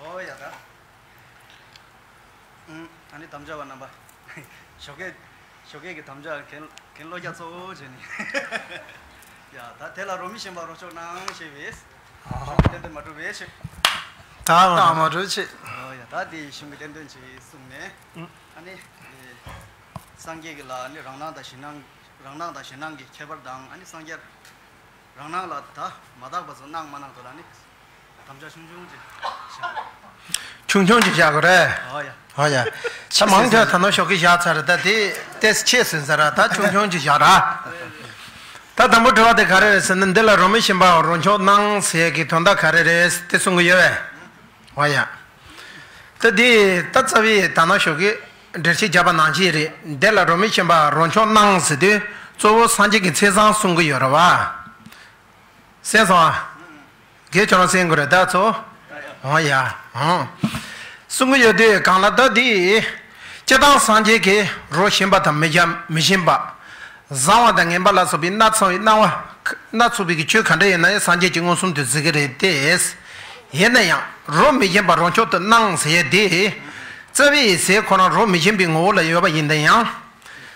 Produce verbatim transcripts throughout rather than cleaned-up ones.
ཨོ་ཡ་ད། ཨུམ། ཨ་ནི་དམ་བཅའ་བ་རྣམ་པ། ཞོགས་ཀས་ཞོགས་ཀས་ཀྱི་དམ་བཅའ་མཁན་མཁན་བློ་རྒྱ་གཙོ་བོ་བྱས་ནས། ཡ་ད་དེ་ལ་རོ་མི་གཞན་པ་རོ་མཆོག་གནང་ཞེས་པའི་གཞུང་གི་བསྟན་དོན་མ་གྲུབ་པའི་ཕྱིར། ད་མ་གྲུབ་ཕྱིར། ཨོ་ཡ་ད་དེའི་གཞུང་གི་བསྟན་དོན་ཅིག་གསུངས་ནས། ཨ་ནི། སངས་རྒྱས་ཀྱི་ལ་ནི་རང་སྣང་དང་གཞན་སྣང་། རང་སྣང་དང་གཞན་སྣང་གི་ཁྱད་པར་དང་། ཨ་ནི་སངས་རྒྱས་རང་སྣང་ལ་ད་མ་དག་པ་ཚོ་སྣང་མ་སྣང་དེ་ལ་ནི་དམ་བཅའ་ཆུང་ཆུང་ཅིག་བཞག་ཆུང་ཆུང་ཅིག་བཞག་དགོས་རེད། ཨོ་ཡ། ཨོ་ཡ། ད་མང་ཆེ་ད་ནོ་ཞོགས་ཀྱི་བཞག་ཚར། ད་དེ་ཏེས་ཆེ་ཟིན་ཚར། ད་ཆུང་ཆུང་ཅིག་བཞག་ར། ད་དང་པོ་དྲི་བ་དེ་ག་རེ་རེད་ཟེར་ན། འདི་ལ་རོ་མི་གཞན་པ་རོ་མཆོག་སྣང་ཟེར་གྱི་དོན་དག་ག་རེ་རེད་དེ་གསུང་གི་ཡོད་པས། ཨོ་ཡ། ད་འདི་ད་རྩ་བའི་ད་ནང་ཞོགས་ཀྱི་འགྲེལ་བཤད་བརྒྱབ་པ་ནང་བཞིན་རེད། འདི་ལ་རོ་མི་གཞན་པ་རོ་མཆོག་སྣང་ཟེར་དུས་གཙོ་བོ་སངས་རྒྱས་ཀྱི་མཚན་བཟང་གསུང་གི་ཡོད་རེད་བ། གསན་སོང་ཨ། དགེ་ཁྱོད་རང་གསན་དགོས་རེད་ད་ཚོ། ཨོ་ཡ། ཨོ། གསུང་གི་ཡོད་དུས་གང་ལ་ད་འདི། སྤྱིར་བཏང་སངས་རྒྱས་ཀྱི་རོ་གཞན་པ་དང་མི་གཞན་མི་གཞན་པ། བཟང་བ་དང་ངན་པ་ལ་སོགས་པའི་སྣ་ཚོགས་པའི་སྣང་བ། སྣ་ཚོགས་པའི་གི་ཆོས་ག་འདྲ་ཡིན་ན་ཡང་སངས་རྒྱས་ཀྱིས་མངོན་སུམ་དུ་གཟིགས་ཀྱི་རེད་དེ། ཡིན་ན་ཡང་རོ་མི་གཞན་པ་རོ་མཆོག་ཏུ་སྣང་ཟེར་ཡས་དེ། རྩ་བའི་ཟས་ཁོ་རང་རོ་མི་གཞན་པའི་ངོ་བོ་ལ་ཡོད་པ་ཡིན་ན་ཡང་།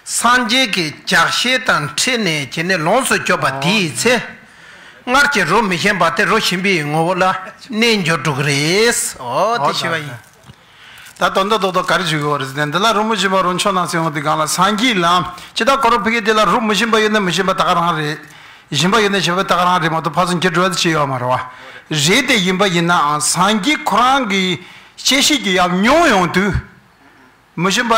སངས་རྒྱས་ཀྱི་ལྗགས་བཤད་དང་འཁྲིལ་ནས་བྱས་ནས་ལོངས་སུ་སྤྱོད་པ་དེའི་ཚེ། སྔར་གྱི་རོ་མི་གཞན་པ་དེ་རོ་གཞན་པའི་ངོ་བོ་ལ་གནས་འགྱུར་འགྲོ་གི་རེད། ཨོ་དེ་ཤེས་པ་ཡིན། ད་དོན་དག་རྡོག་རྡོག་ག་རེ་བརྗོད་ཀྱི་ཡོད་རེད་ཟེར་ན། འདི་ལ་རོ་མི་གཞན་པ་རོ་མཆོག་སྣང་ཟེར་ཡོང་དུས་སྒང་ལ་སངས་རྒྱས་ལ་ཇི་ལྟར་ཁོ་རང་ཕ་གི་དེ་ལ་རོ་མི་གཞན་པ་ཡོད་ན་མི་གཞན་པ་ད་ག་རང་རེད། གཞན་པ་ཡོད་ན་གཞན་པ་ད་ག་རང་རེད་མ་གཏོགས་ཕར་ཚུར་འགྱུར་འགྲོ་ཡ་དེ་ཅི་ཡོད་མ་རེད་བ། རེད་དེ་ཡིན་པ་ཡིན་ནའང་སངས་རྒྱས་ཁོ་རང་གི་བཤད་ཤེས་ཀྱི་ཡང་མྱོང་ཡོང་དུས། མི་གཞན་པ་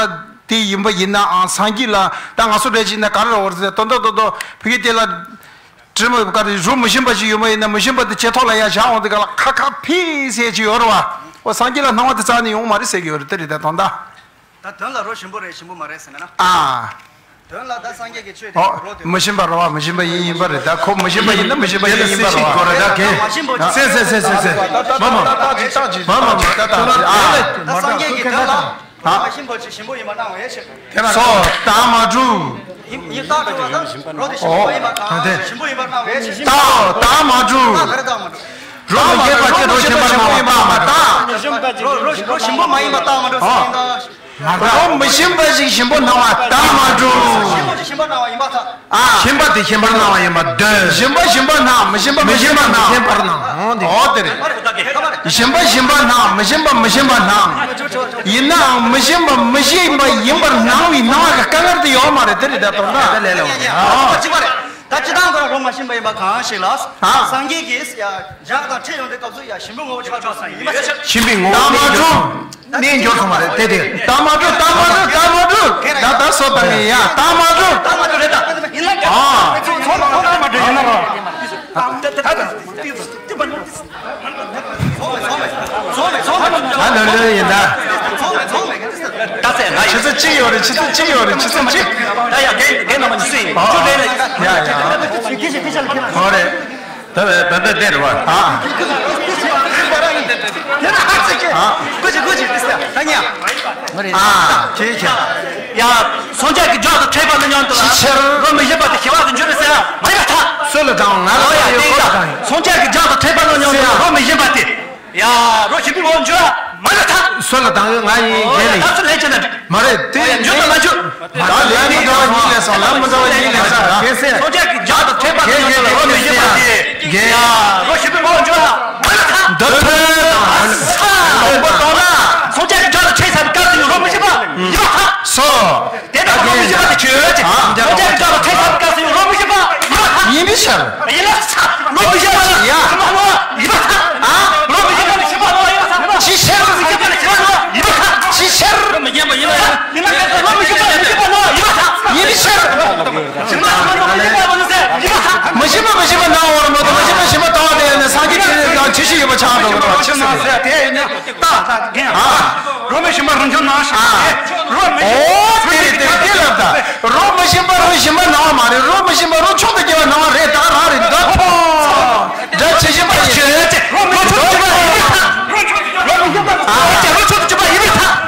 དེ་ཡིན་པ་ཡིན་ནའང་སངས་རྒྱས་ལ་ད་ང་ཚོ་འདྲ་ཅིག་ན་ག་རེ་རེད་བ་ཟེར་དོན་དག་རྡོག་རྡོག་ཕ་གི་དེ་ལ། དྲི་མ་ག་རེ་རོ་མི་གཞན་པ་ཞིག་ཡོད་མ་ཡིན་ན་མི་གཞན་པ་དེ་ཇེ་ཐོག་ལ་ཡར་བཞག་འོང་དུས་ག་ལ་ཁ་ཁ་ཕི་ཟེར་གྱི་ཡོད་རེད་བ། འོ་སངས་རྒྱས་ལ་སྣང་བ་དེ་རྩ་ནས་ཡོང་མ་རེད་ཟེར་གྱི་ཡོད་རེད། དེ་རེད་ད་དོན་དག་ད་དོན་ལ་རོ་ཞིམ་པོ་རེད་ཞིམ་པོ་མ་རེད་ཟེར་ན་ན། ཨ། དོན་ལ་ད་སངས་རྒྱས་ཀྱི་ཆོས་དེ་ཨོ། རོ་དེ་མི་ཞིམ་པ་རེད་བ། མི་ཞིམ་པ་ཡིན་ཡིན་པ་རེད། ད་ཁོ་མི་ཞིམ་པ་ཡིན་ན་མི་ཞིམ་པ་ཡིན་ཡིན་པ་རེད་བ། ད་གན་མ་ཞིམ་པོ་ཅིག་སེ་སེ་སེ་སེ་སེ། མ་མ་མ་མ་མ་མ་ད་ད་ཨ། ད་སངས་རྒྱས་ཀྱི་དོན་ལ། ཨ། མ་ཞིམ་པོ་ཅིག་ཞིམ་པོ་ཡིན་པ་སྣང་བའི་ཕྱིར། དེ་ལ་སོ་ད་མ་གྲུབ། ཡིན་ཡིན་རྟགས་གྲུབ་པ་དང་རོ་དེ་ཞིམ་པོ་མ་ཡིན་པ་དང་ཞིམ་པོ་ཡིན་པར་སྣང་བའི་ཕྱིར། ད་ད་མ་གྲུབ། ད་ག་རེ་རྟགས་མ་གྲུབ། རོ་མི་རྒྱས་པ་ཅིག་རོ་ཞིམ་པར་སྣང་བ་རྟགས་མ་གྲུབ། རོ་རོ་རོ་ཞིམ་པོ་མ་ཡིན་པ་རྟགས་མ་གྲུབ་ཟེར་ཡིན་ད། རོ་མི་ཞིམ་པ་ཞིག་ཞིམ་པོ་སྣང་བ་རྟགས་མ་གྲུབ། ཞིམ་པོ་ཞིག་ཞིམ་པོ་སྣང་བ་ཡིན་པ་ཐལ། ཨ། ཞིམ་པ་དེ་ཞིམ་པར་སྣང་བ་ཡིན་པ་འདོད། ཞིམ་པ་ཞིམ་པར་སྣང་། མི་ཞིམ་པ་མི་ཞིམ་པར་སྣང་། མི་ཞིམ་པ་མི་ཞིམ་པར་སྣང་། འོ་དེ་རེད། ཞིམ་པ་ཞིམ་པར་སྣང་། མི་ཞིམ་པ་མི་ཞིམ་པར་སྣང་། ཡིན་ནའང་མི་ཞིམ་པ་མི་ཞིམ་པ་ཡིན་པར་སྣང་བའི་སྣང་བ་གི་དཀའ་ངལ་དེ་ཡོད་མ་རེད། དེ་རེད་ད་དོན་དག་ད་ལས་ལ་འོ་ད་གཅིག་པ་རེད། ད་སྤྱིར་བཏང་ཁོ་རང་རོ་མ་ཞིམ་པ་ཡིན་པ་གང་ཞིག་ལ། ཨ། སངས་རྒྱས་ཀྱིས་ཡ་ལྗགས་དང་འཁྲིལ་ཡོང་དུས་སྐབས་སུ་ཡ་ཞིམ་པོའི་ངོ་བོ་ཆགས་འགྲོ་ས་ཡིན་པ་ཞིག་ཞིམ་པའི་ངོ་བོ་རྟགས་མ་གནས་འགྱུར། གནས་འགྱུར་སོང་བ་རེད་དེ་དེ། རྟགས་མ་གྲུབ། རྟགས་མ་གྲུབ། རྟགས་མ་གྲུབ། ད་ད་སོ་ད་ནི་ཡ་རྟགས་མ་གྲུབ། རྟགས་མ་གྲུབ་རེད་ད། ཡིན་ན་ཨ། ཚོ་ཚོ་ཚོ་རྟགས་མ་གྲུབ་ཡིན་ན་རོ། ད་ད་ད་ད་ད་ད་ད། ད་ལོས་ལོས་ཡིན་ད། ད་ཚེ་ང་ཆུ་ཚོད་གཅིག་ཡོད་རེད། ཆུ་ཚོད་གཅིག་ཡོད་རེད། ཆུ་ཚོད་གཅིག་ད་ཡ་རྒན་རྒན་རྣམ་པ་ཉི་ཤུ་ཡིན། ཨོ། ཆུ་ལེན་ལེན། ཡ་ཡ། ཧོ་རེད། ད་བས་ད་ད་དེ་རེད་བ། ཨ། ཨ། ཀུ་ཅི་ཀུ་ཅི་ཏི་སྟ་ད་ཉ། ཨ། ཅེ་ཅེ། ཡ། སངས་རྒྱས་ཀྱི་ལྗགས་དང་འཕྲད་པ་ལ་མཉམ་དུ་ལ་ཅི་ཕྱིར། རོ་མི་ཞིམ་པ་དེ་ཞི་བ་དུ་འགྱུར་རེད་ཟེར་ཡ་མ་ཡིན་པར་ཐལ། སུ་ལ་དང་ང་ལ་ཡོད་ཁོ་ལ་དང་། སངས་རྒྱས་ཀྱི་ལྗགས་དང་འཕྲད་པ་ལ་མཉམ་དུ་ལ་རོ་མི་ཞིམ་པ་དེ། ཡ། རོ་ཞིམ་པོའི་ངོ་བོ་འགྱུར་བ་མ་ཡིན་པར་ཐལ། སུ་ལ་དང་ཡོད་ང་ཡིན་གཞན་ལ་ཡིན། ད་སུ་ལས་ཅི་ན། མ་རེད་དེ། འགྱུར་དང་མ་འགྱུར། ད་ལས་མི་འདྲ་བ་གཉིས་ལས་སོང་། ལམ་མི་འདྲ་བ་གཉིས་ལས་སོང་། རྒན་སེ། སངས་རྒྱས་ཀྱི་ལྗགས་དང་འཕྲད་པ་ལ་མཉམ་དུ་ལ་རོ་མི་ཞིམ་པ་དེ། རྒན། ཡ། རོ་ཞིམ་པོའི་ངོ་བོ་འགྱུར་བ་མ་ཡིན་པར་ཐལ། འདི་ཐོས་དང་། ལོག་པར་རྟོག་ན། སངས་རྒྱས་ཀྱི་ལྗགས་དང་འཕྲད་ས་ནས་སྐབས་སུ་ཡང་རོ་མི་ཞིམ་པ་ཡིན་པར་ཐལ། སོ། དེ་ལྟར་རོ་མི་ཞིམ་པ་དེ་ཆོས་ཅན། སངས་རྒྱས་ཀྱི་ལྗགས་དང་འཕྲད་ས་སྐབས་སུ་ཡང་རོ་མི་ཞིམ་པ་ཡིན་པར་ཐལ། ཡིན་པའི་ཕྱིར། ཡིན་ལ། རོ་མི་ཞིམ་པ་ཞིག་ཡ། ཞིམ་པ་སྣང་བ་ཡིན་པར་ཐལ། ཨ། རོ་མི་ཞིམ་པ་ཞིག་ཞིམ་པ་སྣང་བ་ཡིན་པར་ཐལ། ཅི་ཕྱིར། རོ་མི་ཞིམ་པ་ཞིག་ཞིམ་པ་སྣང་བ་ཡིན་པར་ཐལ། ཅི་ཕྱིར། རོ་མི་ཞིམ་པ་ཡིན་ལ་ཡིན་ལ། རོ་མི་ཞིམ་པ་ཞིག་ཞིམ་པ་སྣང་བ་ཡིན་པར་ཐལ། ཡིན་པའི་ཕྱིར། ཞིམ་པ་སྣང་བ་ཡིན་པར་ཐལ། མི་ཞིམ་པ་མི་ཞིམ་པ་སྣང་བ་མ་གཏོགས་མི་ཞིམ་པ་ཞིམ་པ་སྣང་བ་དེ་ནི་སངས་རྒྱས་ཆོས་ཀྱང་ཆོས་ཤིག་ཡོད་པ་ཆགས་འགྲོ་གི་རེད་བ། ཆི་ཟེར། རྟགས་དང་རྒྱན། ཨ། རོ་མི་ཞིམ་པ་རོ་མཆོག་སྣང་ཞེས། ཨ། རོ་མི་ཞིམ། ཨོ་དེ་རེད་དེ་རེད། དེ་ལབ་ད། རོ་མི་ཞིམ་པ་རོ་ཞིམ་པ་སྣང་བ་མ་རེད། རོ་མི་ཞིམ་པ་རོ་མཆོག་ཏུ་གྱུར་པ་སྣང་བ་རེད། ད་ག་རང་རེད་འདོད་ཕོ། སྒྲ་ཇི་བཞིན་པ་ཡིན། རོ་མི་ཞིམ་པ་ཡིན་པར་ཐལ། རོ་མཆོག་ཏུ་གྱུར་པ་ཡིན་པར་ཐལ། རོ་མི་ཞིམ་པ་ཨ། རོ་མཆོག་ཏུ་གྱུར་པ་ཡིན་པར་ཐལ།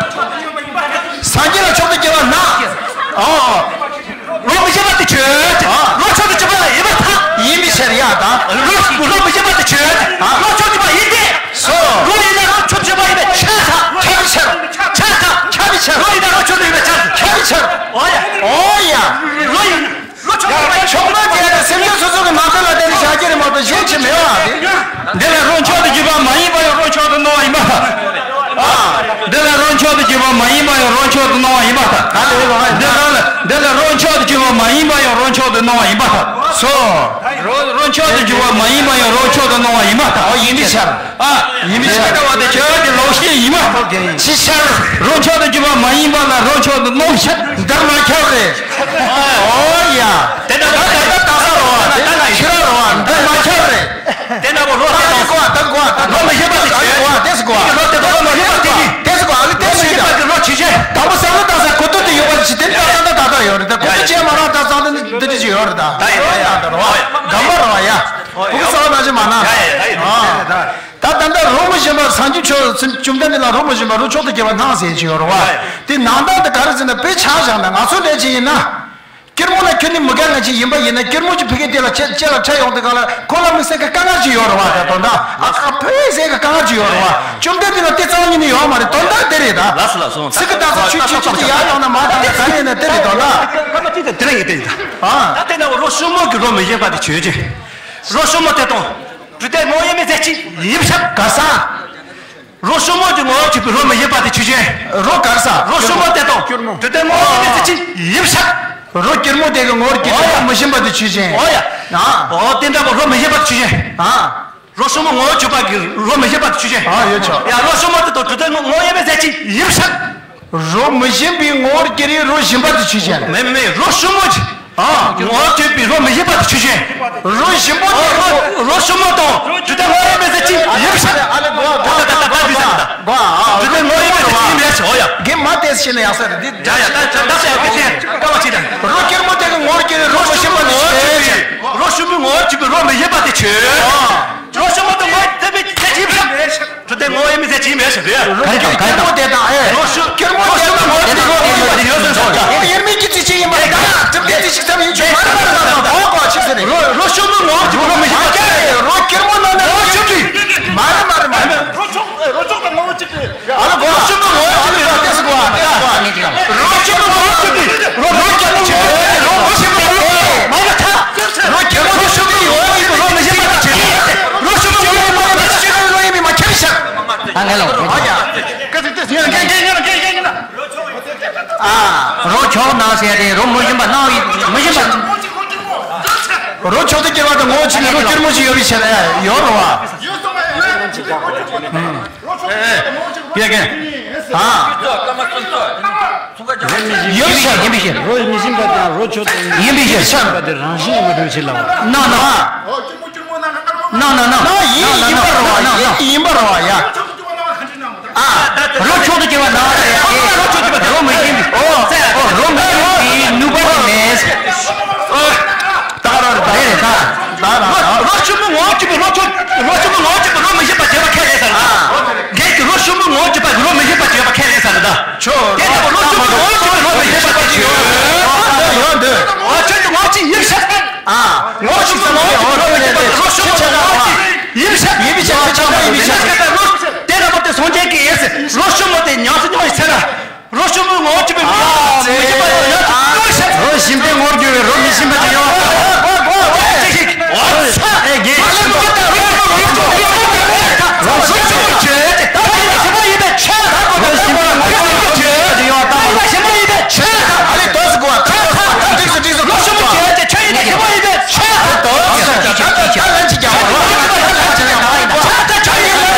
མཆོག་ཏུ་སྣང་བ་ཡིན་པར་ཐལ། ད་ལྟ་ཡོད་པ་འདི་ལ་ལ་འདི་ལ་རོ་མཆོག་ཏུ་གྱུར་པ་མ་ཡིན་པ་ཡང་རོ་མཆོག་ཏུ་སྣང་བ་ཡིན་པར་ཐལ། སོ། རོ་རོ་མཆོག་ཏུ་གྱུར་པ་མ་ཡིན་པ་ཡང་རོ་མཆོག་ཏུ་སྣང་བ་ཡིན་པར་ཐལ། ཨོ་ཡིན་པའི་ཕྱིར། ཨ། ཡིན་པའི་ཕྱིར། ཁྱབ་པ་དེ་ཁྱབ་པའི་ལོག་ཤེས་ཡིན་པར་ཐལ། ཅི་ཕྱིར། རོ་མཆོག་ཏུ་གྱུར་པ་མ་ཡིན་པ་ལ་རོ་མཆོག་ཏུ་སྣང་ཕྱིར། འདིར་མ་ཁྱབ་རེད། ཨོ་ཡ། དེ་ལྟ་ད་ད་ད་ད་ས་རོ་བ། དེ་ལ་ཤི་ར་རོ་བ། འདིར་མ་ཁྱབ་རེད། དེ་ལྟ་བུ་རོ་དེ་ལ་གོ་བ་ད་གོ་བ་ད་རོ་མི་ཤེས་པ་དེ་ཆོས་ཅན། དེ་གོ་བ་དེ་གོ་བ། རོ་དེ་རོ་མི་ཤེས་པ་དེ་ཆོས་ཅན། དེ་གོ་བ་དེ་རོ་མི་ཤེས་པ་དེ་ཆོས་ཅན། དེ་གོ་བ་དེ་རོ་མི་ཤེས་པ་དེ་རོ་ཆོས་ཅན། དང་པོ་བསམ་བློ་བཏང་ས་གོ་ཏོ་དེ་ཡོད་པ་ཞིག་དེ་ལྟ་ས་ད་ད་ད་ཡོད་རེད། ད་གོ་ཏོ་ཅན་མ་རང་ད་ས་ད་འདི་འདྲ་ཅིག་ཡོད་རེད། ད་ཡ་ཡ་ཡ་ད་རོ་བ་གམ་པ་རོ་བ་ཡ། ཕུ་གུ་ས་བ་ན་ཅི་མ་ན་ད་ཡ་ཡ་ཡ་ཡ་ད། ད་ད་ལྟ་རོ་མི་ཤེས་པ་སངས་རྒྱས་ཆོས་བཅོམ་ལྡན་འདས་ལ་རོ་མི་ཤེས་པ་རོ་མཆོག་ཏུ་གྱུར་པ་སྣང་ཟེར་གྱི་ཡོད་རེད་བ། དེ་ནང་དོན་དེ་ག་རེ་ཟེར་ན་དཔེ་ཆ་བཞག་ན་ང་ཚོ་ལས་ཅི་ཡིན་ན། སྐྱུར་མོ་ལ་ཁྱོད་ནི་མི་དགའ་ང་ཅི་ཡིན་པ་ཡིན་ན་སྐྱུར་མོ་གྱི་ཕ་གི་དེ་ལ་ཁྱེད་ཁྱེད་ལ་ཁྲ་ཡོང་དུས་གང་ལ་ཁོ་ལ་དམིགས་བསལ་གྱི་དཀའ་ངལ་ཅིག་ཡོད་རེད་བ། ད་དོན་དག་ཨ་ཁ་ཕོ་ཡིན་ཟེར་གྱི་དཀའ་ངལ་ཅིག་ཡོད་རེད་བ། བཅོམ་ལྡན་འདས་ལ་དེ་རྩ་བ་ཉིད་ནས་ཡོད་མ་རེད། དོན་དག་དེ་རེད་ད། ལགས་སོ་ལགས་སོ། ཚིག་གི་ད་ས་ཆུ་ཆུ་ཆུ་ཆུ་ཡར་ཡོང་ན་མ་ད་ད་ད་ཡིན་ན་དེ་རེད་དོན་དག་ཨ་མ་ཅི་ད་དེ་རེད་ཡིན་དེ་ཡིན་ད། ཨ་ད་དེ་ན་རོ་ཤུ་མོ་གི་རོ་མི་ཤེས་པ་དེ་ཆོས་ཅན། རོ་ཤུ་མོ་དེ་དང་དྲུག་སྡེ་ངོ་བོ་དབྱེར་མེད་ཟེར་གྱི་ཡིན་ཤག་ག་ས། རོ་ཤུ་མོ་གི་ངོ་བོར་གྱུར་པའི་རོ་མི་ཤེས་པ་དེ་ཆོས་ཅན། རོ་ག་ས། རོ་ཤུ་མོ་དེ་དང་དྲུག་སྡེ་ངོ་བོ་དབྱེར་མེད་ཟེར་གྱི་ཡིན་ཤག་རོ་སྐྱུར་མོ་དེ་གི་ངོ་བོར་གྱུར་པའི་རོ་མི་ཤེས་པ་དེ་ཆོས་ཅན། ཨོ་ཡ། ཨ། ཨོ་དེ་འདྲ་པོ་རོ་མི་ཤེས་པ་དེ་ཆོས་ཅན། ཨ། རོ་ཤུ་མོ་ངོ་བོར་གྱུར་པ་གི་རོ་མི་ཤེས་པ་དེ་ཆོས་ཅན། ཨ་ཡོད་ཆོག་ཡ་རོ་ཤུ་མོ་དེ་དང་དྲུག་སྡེ་ངོ་བོ་དབྱེར་མེད་ཟེར་གྱི་ཡིན་ཤག་རོ་མི་ཤེས་པའི་ངོ་བོར་གྱུར་པའི་རོ་ཞིམ་པ་དེ་ཆོས་ཅན། མེ་མེ་རོ་ཤུ་མོ་ཅི། ཨ། ངོ་བོར་གྱུར་པའི་རོ་མི་ཤེས་པ་དེ་ཆོས་ཅན། རོ་ཞིམ་པོ་དེ་རོ་རོ་ཤུ་མོ་དང་དྲུག་སྡེ་ངོ་བོ་དབྱེར་མེད་ཟེར་གྱི་ཡིན་ཤག་ཨ་ལེ་གོ་གོ་གོ་གོ་གོ་གོ་གོ་གོ། དྲུག་སྡེ་ངོ་བོ་དབྱེར་མེད་ཟེར་གྱི་ཡིན་མེད་ཟེར་ཨོ་ཡ། གེ་མ་དེ་ཤེས་ན་ཡག་ས་རེད་འདི། ཡ་ཡ་ད་ད་ད་ཟེར་གི་དེ་ཀ་བ་ཅི་ད། རོ་སྐྱུར་མོ་དེ་གི་ངོ་བོར་གྱུར་པའི་རོ་མི་ཤེས་པ་དེ་ཆོས་ཅན། རོ་ཤུ་མོའི་ངོ་བོར་གྱུར་པའི་རོ་མི་ཤེས་པ་དེ་ཆོས། རོ་ཤུ་མོ་དང་ངོ་བོ་དབྱེར་མེད་ཟེར་གྱི་ཡིན་ཤག་དྲུག་སྡེ་ངོ་བོ་དབྱེར་མེད་ཟེར་གྱི་མེད་ཟེར་དུས། ག་རེ་དང་ག་རེ་དང་། སྐྱུར་མོ་དེ་དང་ཨེ། རོ་ཤུ་སྐྱུར་མོ་སྐྱུར་མོ་དེ་དང་ངོ་བོ་དབྱེར་མེད་ཟེར་གྱི་ཡོད་ཟེར་ཟེར་གྱི། ཨེ་དབྱེར་མེད་ཀྱི་ཚིག་ཅིག་ཡིན་པ་རེད་ད། གྲུབ་མཐའི་ཚིག་ཅིག་ཙམ་ཡིན་ཆོག་མ་རེད་མ་རེད་མ་རེད་གོ་གོ་ཆི་ཟེར་རེད། རོ་རོ་ཤུ་མོ་ངོ་བོ་སྐྱུར་མོ་མི་ཤེས་པ་ཆོས་ཅན། རོ་སྐྱུར་མོ་ནང་ན་རོ་ཆོས་ཅན། མ་རེད་མ་རེད་མ་རེད། རོ་ཆོས་རོ་ཆོས་དང་ངོ་བོ་གཅིག་རེད། ཨ་ལ་གོ། རོ་ཤུ་མོ་ངོ་བོ་སྐྱུར་མོ་ལ་ཏེ་སི་གོ་ཨ་ཏེ་སི་གོ་ཨ། རོ་ཤུ་མོ་ངོ་བོ་སྐྱུར་མོ་རོ་རོ་སྐྱུར་མོ་ཆོས་རོ་ཤུ་མོ་མ་རེད་ད། རོ་སྐྱུར་མོ་རོ་ཤུ་མོ་ཡོད་ཡིན་རོ་མི་ཤེས་པ་ཆོས། རོ་ཤུ་མོ་ངོ་བོ་ཡིན་མ་ཡིན་མ་ཆོས་རོ་ཡིན་མི་མ་ཁྱེར་ཤག་ད་ངས་ལ་ཨ་ཡ། ཀ་ཙི་ཏེ་སི་ཡ་ཀེ་ཀེ་ཀེ་ཀེ་ཀེ་ཀེ། ཨ། རོ་མཆོག་སྣང་ཟེར་ཏེ་རོ་མི་ཤེས་པ་སྣང་ཡིན་མི་ཤེས་པ། རོ་མཆོག་ཏུ་གྱུར་པ་དང་ངོ་བོ་ཆོས་ཅན་རོ་སྐྱུར་མོ་ཞིག་ཡོད་པའི་ཕྱིར་ཡོད་རོ་བ། ཡ་ཀེ། ཨ། ཡོད་པའི་ཕྱིར་ཡིན་པའི་ཕྱིར། རོ་མི་ཤེས་པ་དང་རོ་མཆོག་ཏུ་ཡིན་པའི་ཕྱིར་ཤར་བ་དེ་རང་བཞིན་ཡིན་པ་འགྲུབ་ཕྱིར་ལ་བ། ན་ན། ན་ན་ན། ན་ཡིན་ཡིན་པ་རོ་བ་ཡིན་ཡིན་པ་རོ་བ་ཡ། ཨ། རོ་མཆོག་ཏུ་གྱུར་པ་ན་རེ་ཨེ། རོ་མཆོག་ཏུ་གྱུར་པ་རོ་མི་ཤེས་པའི་ཨོ་ཨོ་རོ་མི་ཤེས་པའི་ནུས་པ་རེ་མེད། ད་ར་རེ་ད་རེ་ད་ར་རོ་ཆུང་མོ་ངོ་བོ་གཅིག་པའི་རོ་ཆུང་རོ་ཆུང་མོ་ངོ་བོ་གཅིག་པའི་རོ་མི་ཤེས་པ་བྱེད་པ་ཁས་ལེན་ས་རེད་ད། ངས་ཀྱི་རོ་ཆུང་མོ་ངོ་བོ་གཅིག་པ་རོ་མི་ཤེས་པ་བྱེད་པ་ཁས་ལེན་ས་རེད་ད། ཆོ་དེ་ལྟ་བུ་རོ་ཆུང་མོ་ངོ་བོ་གཅིག་པའི་རོ་མི་ཤེས་པ་བྱེད་ཡོད་འདུག་ཨོ་ཁྱོད་ཀྱི་ངོ་བོ་གཅིག་ཡིན་ཤག་ཨ། ངོ་བོ་གཅིག་ཙམ་ཡོད་རོ་མི་ཤེས་པ་རོ་ཆུང་མོ་ངོ་བོ་གཅིག་ཡིན་ཤག་ཡིན་པའི་ཆ་ཆ་ཆ་ཡིན་པའི་ཆ། དེ་ལྟ་བུ་དེ་སངས་རྒྱས་ཀྱི་ཡིན་ཟེར་རོ་ཆུང་མོ་དེ་ཉམས་སུ་མྱོང་ཡིན་ཟེར་ན། རོ་ཆུང་མོའི་ངོ་བོ་གཅིག་པའི་མི་ཡང་མི་ཤེས་པ་ཡང་ཡང་ཅིག་ཀུན་ཤེས། རོ་ཞིམ་པའི་ངོར་གྱུར་བའི་རོ་མི་ཞིམ་པ་ཅིག་ཡོང་། ཨོ་ཙི་ཞིག་ཨོ་ཙི་ཨེ་གེ། རོ་ཆུང་མོ་ངོ་བོ་གཅིག་པའི་རོ་མི་ཞིམ་པ་ཅིག་ཡོང་། རོ་ཞིམ་པའི་ངོ་བོ་གཅིག་པའི་རོ་མི་ཞིམ་པ་ཅིག་ཡོང་། ཨ་ལེ་ཏོག་ཙམ་གོ་ཨ་ཏོག་ཙམ་གོ་ཏོག་ཙམ་གོ་ཏོག་ཙམ་གོ། རོ་ཆུང་མོ་ཁྱོད་ཀྱི་ཁྱོད་ཡིན་ན་ཞིམ་པོ་ཡིན་པས་ཆོས། ད་ལན་གཅིག་རྒྱག་པ་རོ། ད་ལན་གཅིག་རྒྱག་པ་རོ། ད་ལན་གཅིག་རྒྱག་པ་རོ། ད་ལན་གཅིག་རྒྱག་པ་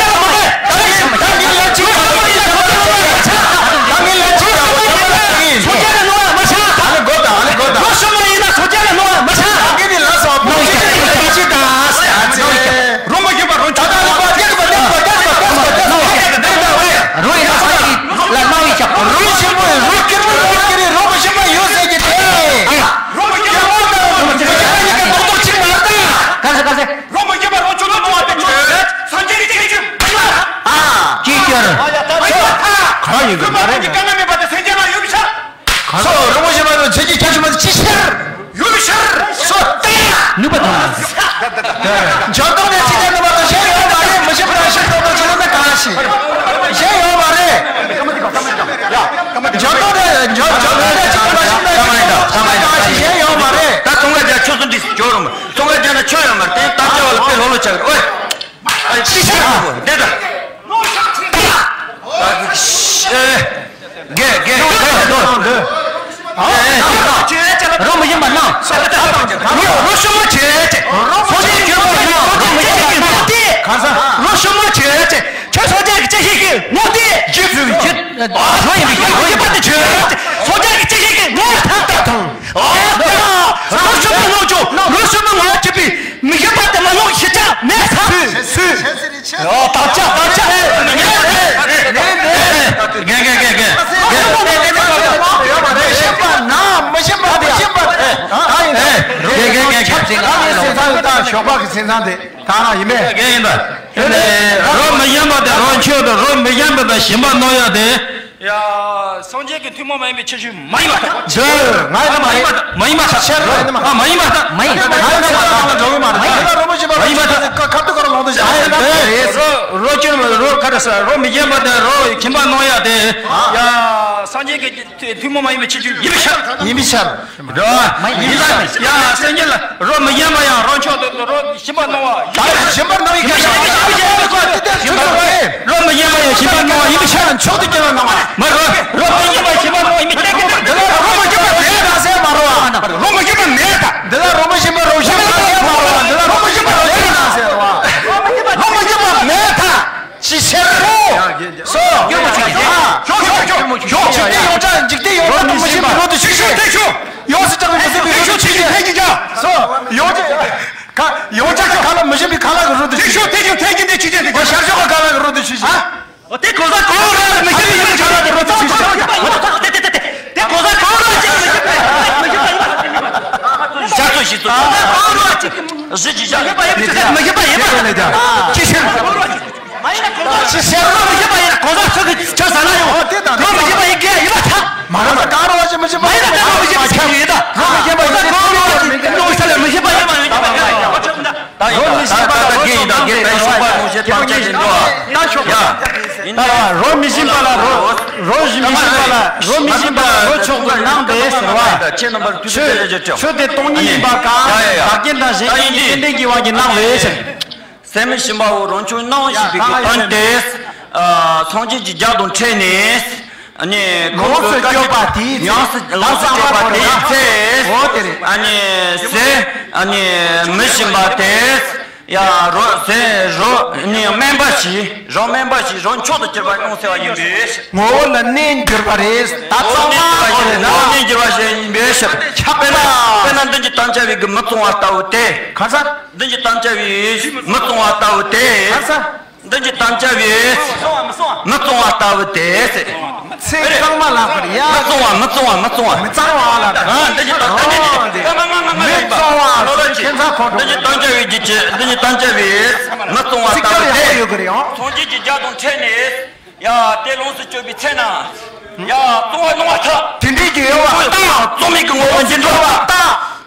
རོ། ད་ལན་གཅིག་རྒྱག་པ་རོ། ད་ལན་གཅིག་རྒྱག་པ་རོ། ཚོགས་ཆེན་ལ་ནོར་བ་མ་བྱ། ཨ་ལེ་གོ་ད་ཨ་ལེ་གོ་ད། རོ་ཞིམ་པོ་ཡིན་ན་ཚོགས་ཆེན་ལ་ནོར་བ་མ་བྱ། ད་གིན་ནི་ལ་སོགས་པོ་ཅི་ཅི་ཅི་ད་ཨ་ཙི། རོ་མ་གྱུར་པ་རོ་ཆོག་ད་ལེ་གོ་ལེ་གོ་ལེ་གོ་ལེ་གོ་ལེ་གོ་ལེ། རོ་ཡིན་ན་ཚོགས་ཆེན་ལ་སྣང་བའི་ཆགས་པ་རོ། རོ་ཞིམ་པོ་རོ་སྐྱུར་མོ་རོ་སྐྱུར་རོ་མ་ཞིམ་པ་ཡོད་ཟེར་གྱི་དེ། རོ་མ་སྐྱུར་མོ་དང་རོ་མ་སྐྱུར་མོ་གཉིས་ཀ་རྡོག་རྡོག་གཅིག་མ་རེད་ད། ག་ཟེ་ག་ཟེ། རོ་མ་སྐྱུར་མོ་རོ་ཆུང་ཆུང་བ་དེ་ཆོས་སངས་རྒྱས་ཀྱི་ཁྱད་ཆོས་ཨ། ཅི་སྐྱོར། ཨ་ཡ་ད་ཆོས་ཨ། ག་ཡིན་གི་མ་རེད། དཀའ་ངལ་མེད་པ་དེ་སེམས་ཅན་ལ་ཡོད་མི་ཤར། སོ་རོ་མ་སྐྱུར་མོ་རོ་ཆུང་ཆུང་ཁྱད་ཆོས་མ་དེ་ཅི་ཤར། ཡོད་མི་ཤར། སོ་ཏེ། ནུས་པ་དང་། འཇོན་ཐང་ནས་ཅི་ལྟར་ནུས་པ་དང་གཞན་ཡོད་མ་རེད། མི་ཤེས་པ་ཤེས་ཐོག་ཏུ་ཅི་ལྟར་ན་གང་ཞིག་གཞན་ཡོད་མ་རེད། འཇོན་ཐང་ནས་འཇོན་འཇོན་ཐང་ནས་ཅི་ལྟར་མ་ཤེས་ན་ཤེས་ཐོག་ཏུ་ཅི་ལྟར་ན་གང་ཞིག་གཞན་ཡོད་མ་རེད། ད་ཚོང་ཁ་རྒྱ་ཆོས་སུ་འདྲི་སི་འཇོག་རུང་མ་ཚོང་ཁ་རྒྱ་ན་ཆོས་ཡོད་མ་རེད། དེ་ད་ལྟ་བ་ལ་དཔེ་ལྷོད་ལྷོད་ཆགས་རེད། ཨོའི། ཨ་ཅི་ཤེས་ཨ་འདི་ད། ཨེ། རྒྱལ་རྒྱལ་རྒྱལ་ དང་འདོད། ཨ། ཨེ་ཨེ་ཨེ། རོ་མི་ཡིན་པ་གནང་། རོ་རོ་ཞིམ་པོ་བྱེད་ཅེས། སངས་རྒྱས་ཀྱི་ནོར་དེ་གནང་། གང་ཟག་རོ་ཞིམ་པོ་བྱེད་ཅེས། ཁྱོད་སངས་རྒྱས་ཀྱི་བཅུ་བཞི་གི་ནོར་དེ་རྒྱུད་བཟུང་རྒྱུད། རོ་ཡིན་པའི་རྒྱུད། རོ་ཡིན་པ་དེ་བྱོས། སངས་རྒྱས་ཀྱི་བཅུ་བཞི་གི་ནོར་ཐམས་ཅད་དང་། རོ་ཞིམ་པོ་གནང་རྒྱུ། རོ་ཞིམ་པོ་ངང་གིས་པའི་མི་ཤེས་པ་དེ་མ་ནོར་ཤེས་བྱ་མེད་ས། སུས་སུས། ཨོ། དག་ཆ་དག་ཆ། རྒན་རྒན་རྒན་རྒན་རྒན། མི་ཤེས་པ་ན་མི་ཤེས་པ་མི་ཤེས་པ་རེད། ད་ཡིན་ད། རྒན་རྒན་རྒན་རྒན། ད་ངའི་སེམས་ཚང་ད་ཞོགས་པ་གི་སེམས་ཚང་དེ་ད་རང་ཡིན་མེད། རྒན་ཡིན་ད། རོ་མི་ཡིན་པ་དེ་རོ་མཆོག་དང་རོ་མི་ཡིན་པ་དང་ཞིམ་པ་གནང་ཡ་དེ། ཡ། སངས་རྒྱས་ཀྱི་ཐུན་མོང་མ་ཡིན་པའི་ཁྱད་ཆོས་མ་ཡིན་པ་དང་། འདི་ང་ཡིན་ན་མ་ཡིན། མ་ཡིན་པ་དང་། ཕྱིར་རོ་ཡིན་ན་མ། ཨ། མ་ཡིན་པ་དང་། མ་ཡིན་པ་དང་། ང་ཡིན་ན་མ་ཡིན་པ་དང་། མ་ཡིན་པ་དང་། ཁ་ཐུག་ག་ར་ལོང་དུ་ཞིག་ཨ་ཡིན་ད། རོ་རོ་ཅན་རོ་ག་རེ་ཟ། རོ་མི་རྒན་པ་དང་རོ་ཁྱིམ་པ་གནང་ཡ་དེ། ཡ། སངས་རྒྱས་ཀྱི་ཐུན་མོང་མ་ཡིན་པའི་ཁྱད་ཆོས་ཡིན་པའི་ཕྱིར། ཡིན་པའི་ཕྱིར། འགྲོ་བ། ཡིན་ལ། ཡ། སེམས་ཉིད་ལ་རོ་མི་རྒན་པ་ཡང་རོ་མཆོག་ཏུ་རོ་ཞིམ་པ་གནང་བ། ད་ཞིམ་པར་གནང་བའི་སྐད་ཆ་ཞིམ་པར་གནང་བའི་སྐད་ཆ་དེ་ཚུལ་སོགས་རེད། རོ་མི་རྒན་པ་ཡང་ཞིམ་པར་གནང་བ་ཡིན་པའི་ཕྱིར། མཆོག་ཏུ་གྱུར་པ་གནང་བ། མ་རོ་རོ་མི་རྒན་པ་ཞིམ་པར་གནང་བ་ཡིན་པའི་སྐད་ཆ་དེ། འདི་ལ་རོ་མི་རྒན་པ་མེད་ད་ཟེར་མ་རོ་བ། རོ་མི་རྒན་པ་མེད་ད། འདི་ལ་རོ་མི་རྒན་པ་རོ་ཞིམ་པར་གནང་ཟེར་བ། འདི་ལ་རོ་མི་རྒན་པ་མེད་ད་ཟེར་བ། རོ་མི་རྒན་པ་མེད་ད། ཅི་ཕྱིར་རོ། སོ། ཡོད་མ་ཆོག་གི། ཡོད་ཆོག་ཆོག་ཆོག་ཆོག་འཇིག་རྟེན་ཡོངས་གྲགས་འཇིག་རྟེན་ཡོངས་གྲགས་དང་མི་ཤེས་པའི་རོ་དེ་ཆོས་ཅན། ཡོངས་སུ་གྲགས་པའི་མི་ཤེས་པའི་རོ་དེ་ཆོས་ཅན། སོ། ཡོངས་གྲགས་ཁ་ལ་མི་ཤེས་པའི་ཁ་ལག་གི་རོ་དེ་ཆོས་ཅན། ཤར་ཕྱོགས་ཀྱི་ཁ་ལག་གི་རོ་དེ་ཆོས་ཅན། དེ་གོ་ས་གོ་ར་མི་ཤེས་པའི་ཁ་ལག་གི་རོ་དེ་ཆོས་ཅན། དེ་གོ་ས་གོ་ར་ཅིག་མི་ཤེས་པའི་མི་ཤེས་པའི་ཞག་ཚོ་ཞིག་ཚོ། གོ་ར་ཅིག་གཞི་ཅིག་བཞག་མི་ཤེས་པ་ཡིན་པ། ཅི་ཕྱིར། ཅི་ཕྱིར་རོ་མི་ཤེས་པ་ཡིན་ན་གོ་ས་ཁྱོད་ཀྱི་ཁྱོད་ཟ་ན་ཡོང་། རོ་མི་ཤེས་པ་ཡིན་གྱི་ཡིན་པ་ཆགས། མ་རེད་ད། གང་རོ་ཅི་མི་ཤེས་པ་མ་ཡིན་ན་ད་རོ་མི་ཤེས་པ་ཆགས་ཡིན་ད། རོ་མི་ཤེས་པ་ཡིན་ན་གོ་རོ་ཅི་ནོ་ས་ལ་མི་ཤེས་པ་ཡིན་པ་ཡིན་པ། ད་ཡིན་ད། ད་ད་ད་དགེ་ཡིན་ད། དགེ་དེ་ཤོག་པ་ནོ་ཤེས་ཐམས་ཅད་ཅི་འགྲོ། ད་ཤོག་ཡ། ཡིན་ད། རོ་མི་ཤེས་པ་ལ་རོ། རོ་མི་ཤེས་པ་ལ་རོ་མི་ཤེས་པ་ལ་རོ་མཆོག་ཏུ་སྣང་སྟེ་ཟེར་བ། ཆོས་ཆོས་དེ་སྟོང་ཉིད་ཡིན་པ་གང་བདག་རྐྱེན་དང་གཞན་རྐྱེན་གྱི་རྟེན་འབྲེལ་གྱི་དབང་གིས་སྣང་བས་ཟེར། སེམས་མི་ཤེས་པའོ། རང་བྱུང་སྣང་བ་ཞེས་པའི་གི་དོན་ཏེ། ཨ། སངས་རྒྱས་ཀྱི་ཞལ་དུ་ཕྲད་ནས། ཨ་ནི་ཁོང་ལོངས་སུ་གི་སྐྱོབ་པ་དེའི་ཚེ། ཡོངས་སུ་ལོངས་སུ་སྐྱོབ་པ་དེའི་ཚེ། འོ་དེ་རེད། ཨ་ནི་ཟེར། ཨ་ནི་མི་ཤེས་པ་དེ། ཡ་རོ་ཟེར་རོ་ནི་དམན་པ་ཞིག་རོ་དམན་པ་ཞིག་རོ་མཆོག་ཏུ་གྱུར་པ་གནང་ཟེར་བ་ཡིན་པས། ངོ་བོ་ལ་གནས་འགྱུར་བ་རེད། ད་ངོ་བོ་གནས་འགྱུར་བ་ཞིག་ངོ་བོ་གནས་འགྱུར་བ་ཞིག་ཡིན་པས། ཆགས་པ། དཔེར་ན་མདུན་གྱི་དམ་བཅའ་བའི་གི་མི་གཙང་བ་ལྟ་བུ་དེ། ག་ས། མདུན་གྱི་དམ་བཅའ་བའི་མི་གཙང་བ་ལྟ་བུ་དེ། ག་ས། མདུན་གྱི་དམ་བཅའ་བའི་མི་གཙང་བ་ལྟ་བུ་དེ། ཚེ་གཙང་མ་ལགས་པར་ཡ། མི་གཙང་བ། མི་གཙང་བ། མི་གཙང་བ་ལ། ཨ། མདུན་གྱི་དམ་བཅའ་བའི་མི་གཙང་བ། ཁྱེད་ཚ་ཁོང་ཁྲོ། མདུན་གྱི་དམ་བཅའ་བའི་རྒྱུད་ཀྱི། མདུན་གྱི་དམ་བཅའ་བའི་མི་གཙང་བ་ལྟ་བུ་དེ། ཚིག་ཡག་པོ་ཡོད་གི་རེད་ཨང་། སངས་རྒྱས་ཀྱི་ཞལ་དུ་ཕྲད་ནས། ཡ། དེ་ལོངས་སུ་སྤྱོད་པའི་ཚེ་ན། ཡ། གཙང་བ་སྣང་བ་ཐལ། དེ་འདྲའི་གི་ཡོད་བ། ད་གཙང་མའི་གི་ངོ་བོ་འཛིན་གྲོལ་བ། ད།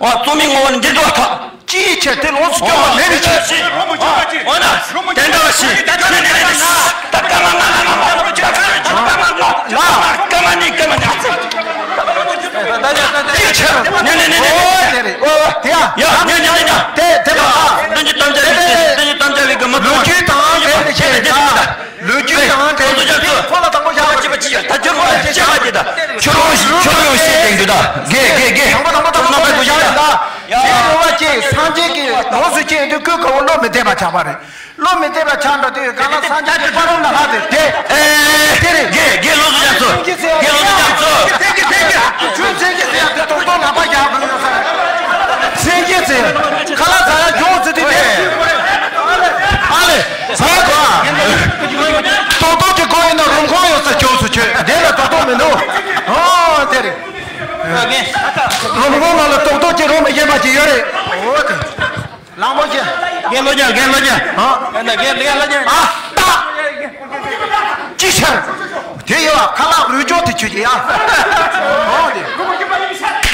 འོ། གཙང་མའི་ངོ་བོ་འཛིན་གྲོལ་བ་ཐལ། ཅིའི་ཕྱིར་དེ་ལོངས་སུ་སྤྱོད་པ་མེད་པའི་ཕྱིར། འོ་ན། དེ་འདྲ་བ་ཞིག་ད་ཀ་མ་ང་ང་ང་ང་ང་། ད་ཀ་མ་ནི་ཀ་མ་ནི། ཅིའི་ཕྱིར། ནི་ནི་ནི་ནི། འོ་དེ་རེད། འོ་དེ་ཡ། ཡ། ནི་ནི་ནི་ནི། དེ་དེ་མ། མདུན་གྱི་དམ་བཅའ་བའི། མདུན་གྱི་དམ་བཅའ་བའི་གི་མི་གཙང་བ། ལོ་རྒྱུས་དང་དེ་དེ་ཆེ་ད། ལོ་རྒྱུས་དང་འབྲེལ་བའི་ཁོ་ལ་དང་པོ་བཞག་པ་བྱེད་པ་ཅི་ཡོད། ད་ཁྱོད་རང་ལ་ཅི་བྱ་བ་ཅི་ད། ཁྱོད་རང་ཁྱོད་རང་ཤེས་ཏེ་འདུག་ད། དགེ་དགེ་དགེ། དང་པོ་དང་པོ་དང་པོ་རྣམ་པ་བཞག་ཡིན་ད། ཡ། དེ་རེ་བ་ཅི། སངས་རྒྱས་ཀྱི་ལོངས་སུ་སྤྱད་དུས་ཀུན་དགའ་བོ་བློ་མི་གཏད་པ་ཆགས་པ་རེད། བློ་མི་གཏད་པ་ཆགས་འགྲོ་དུས་གང་ལ་སངས་རྒྱས་ཀྱི་བར་རུ་ལ་ཧ་དེ་དེ། ཨེ། དེ་རེད། དགེ་དགེ་བློ་གཟུ་རྒྱ་མཚོ། དགེ་བློ་གཟུ་རྒྱ་མཚོ། ཁྱོད་མཚན་གྱི་ཟེར་ཡ་དེ་ཏོག་ཏོག་ལག་པ་རྒྱག་དགོས་ཡོད་ས་རེད། མཚན་གྱི་ཟེར་ཁ་ལག་ཟ་ཡ་མགྱོགས་ཟེར་དུས་དེ། ཨ་ལེ། ཟ་ག་ཏོག་ཏོག་གི་གོ་ཡིན་ན་རོང་ཁོང་ཡོད་ས་སྐྱོབ་སུ་ཆོད་དེ་ལ་ཏོག་ཏོག་མི་འདུག་ཨོ་དེ་རེད། རོང་ཁོང་ནང་ལ་ཏོག་ཏོག་གི་རོ་མི་ཡན་པ་ཅིག་ཡོད་རེད། ཨོ་དེ། ལང་པོ་ཆེ། རྒན་ལོ་རྒྱ། རྒན་ལོ་རྒྱ། ཨ། རྒན་རྒན་ལོ་རྒྱ། ཨ། ཏག་ཅི་ཕྱིར། དེ་ཡོད་ཁ་ལག་རུས་སྦྱོར་དེ་ཆུ་ཅི་ཡ། ཨོ་དེ།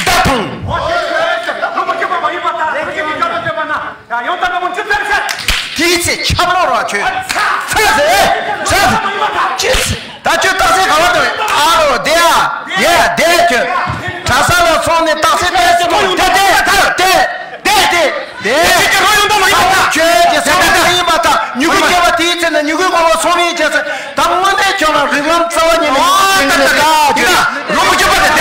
ད་ཐུང་། དེའི་ཚེ་འཁྱམ་མོ་ར་ཆོས། ཚ་ཟེར། ཚ་ཟེར། ཅི་ཟེར། ད་ཁྱོད་རྟགས་གསལ་ག་བ་འདུག་ཨ་རོ་དེ་ཨ། ཡེ་དེ་ཁྱོད། གྲྭ་ས་ལ་སོང་ནས་རྟགས་གསལ་དེ་ཟེར་དེ་དེ་དེ་དེ་དེ། ཁྱོད་ཀྱི་རོ་ཡོང་དོ་མ་ཡིན་པ་དང་། ཁྱོད་ཀྱི་སེམས་པ་མ་ཡིན་པ་དང་། མྱུ་གུ་སྐྱེ་བ་དེའི་ཚེ་ན་མྱུ་གུའི་ངོ་བོ་སོང་བའི་རྗེས་སུ་ད་དངོས་གནས་ཁྱོད་ལ་རིགས་ལམ་རྩ་བ་ཉིད་ནས་ཨོ་ད་ད་ད་ད་རོ་མི་སྐྱོབ་པ་དེ་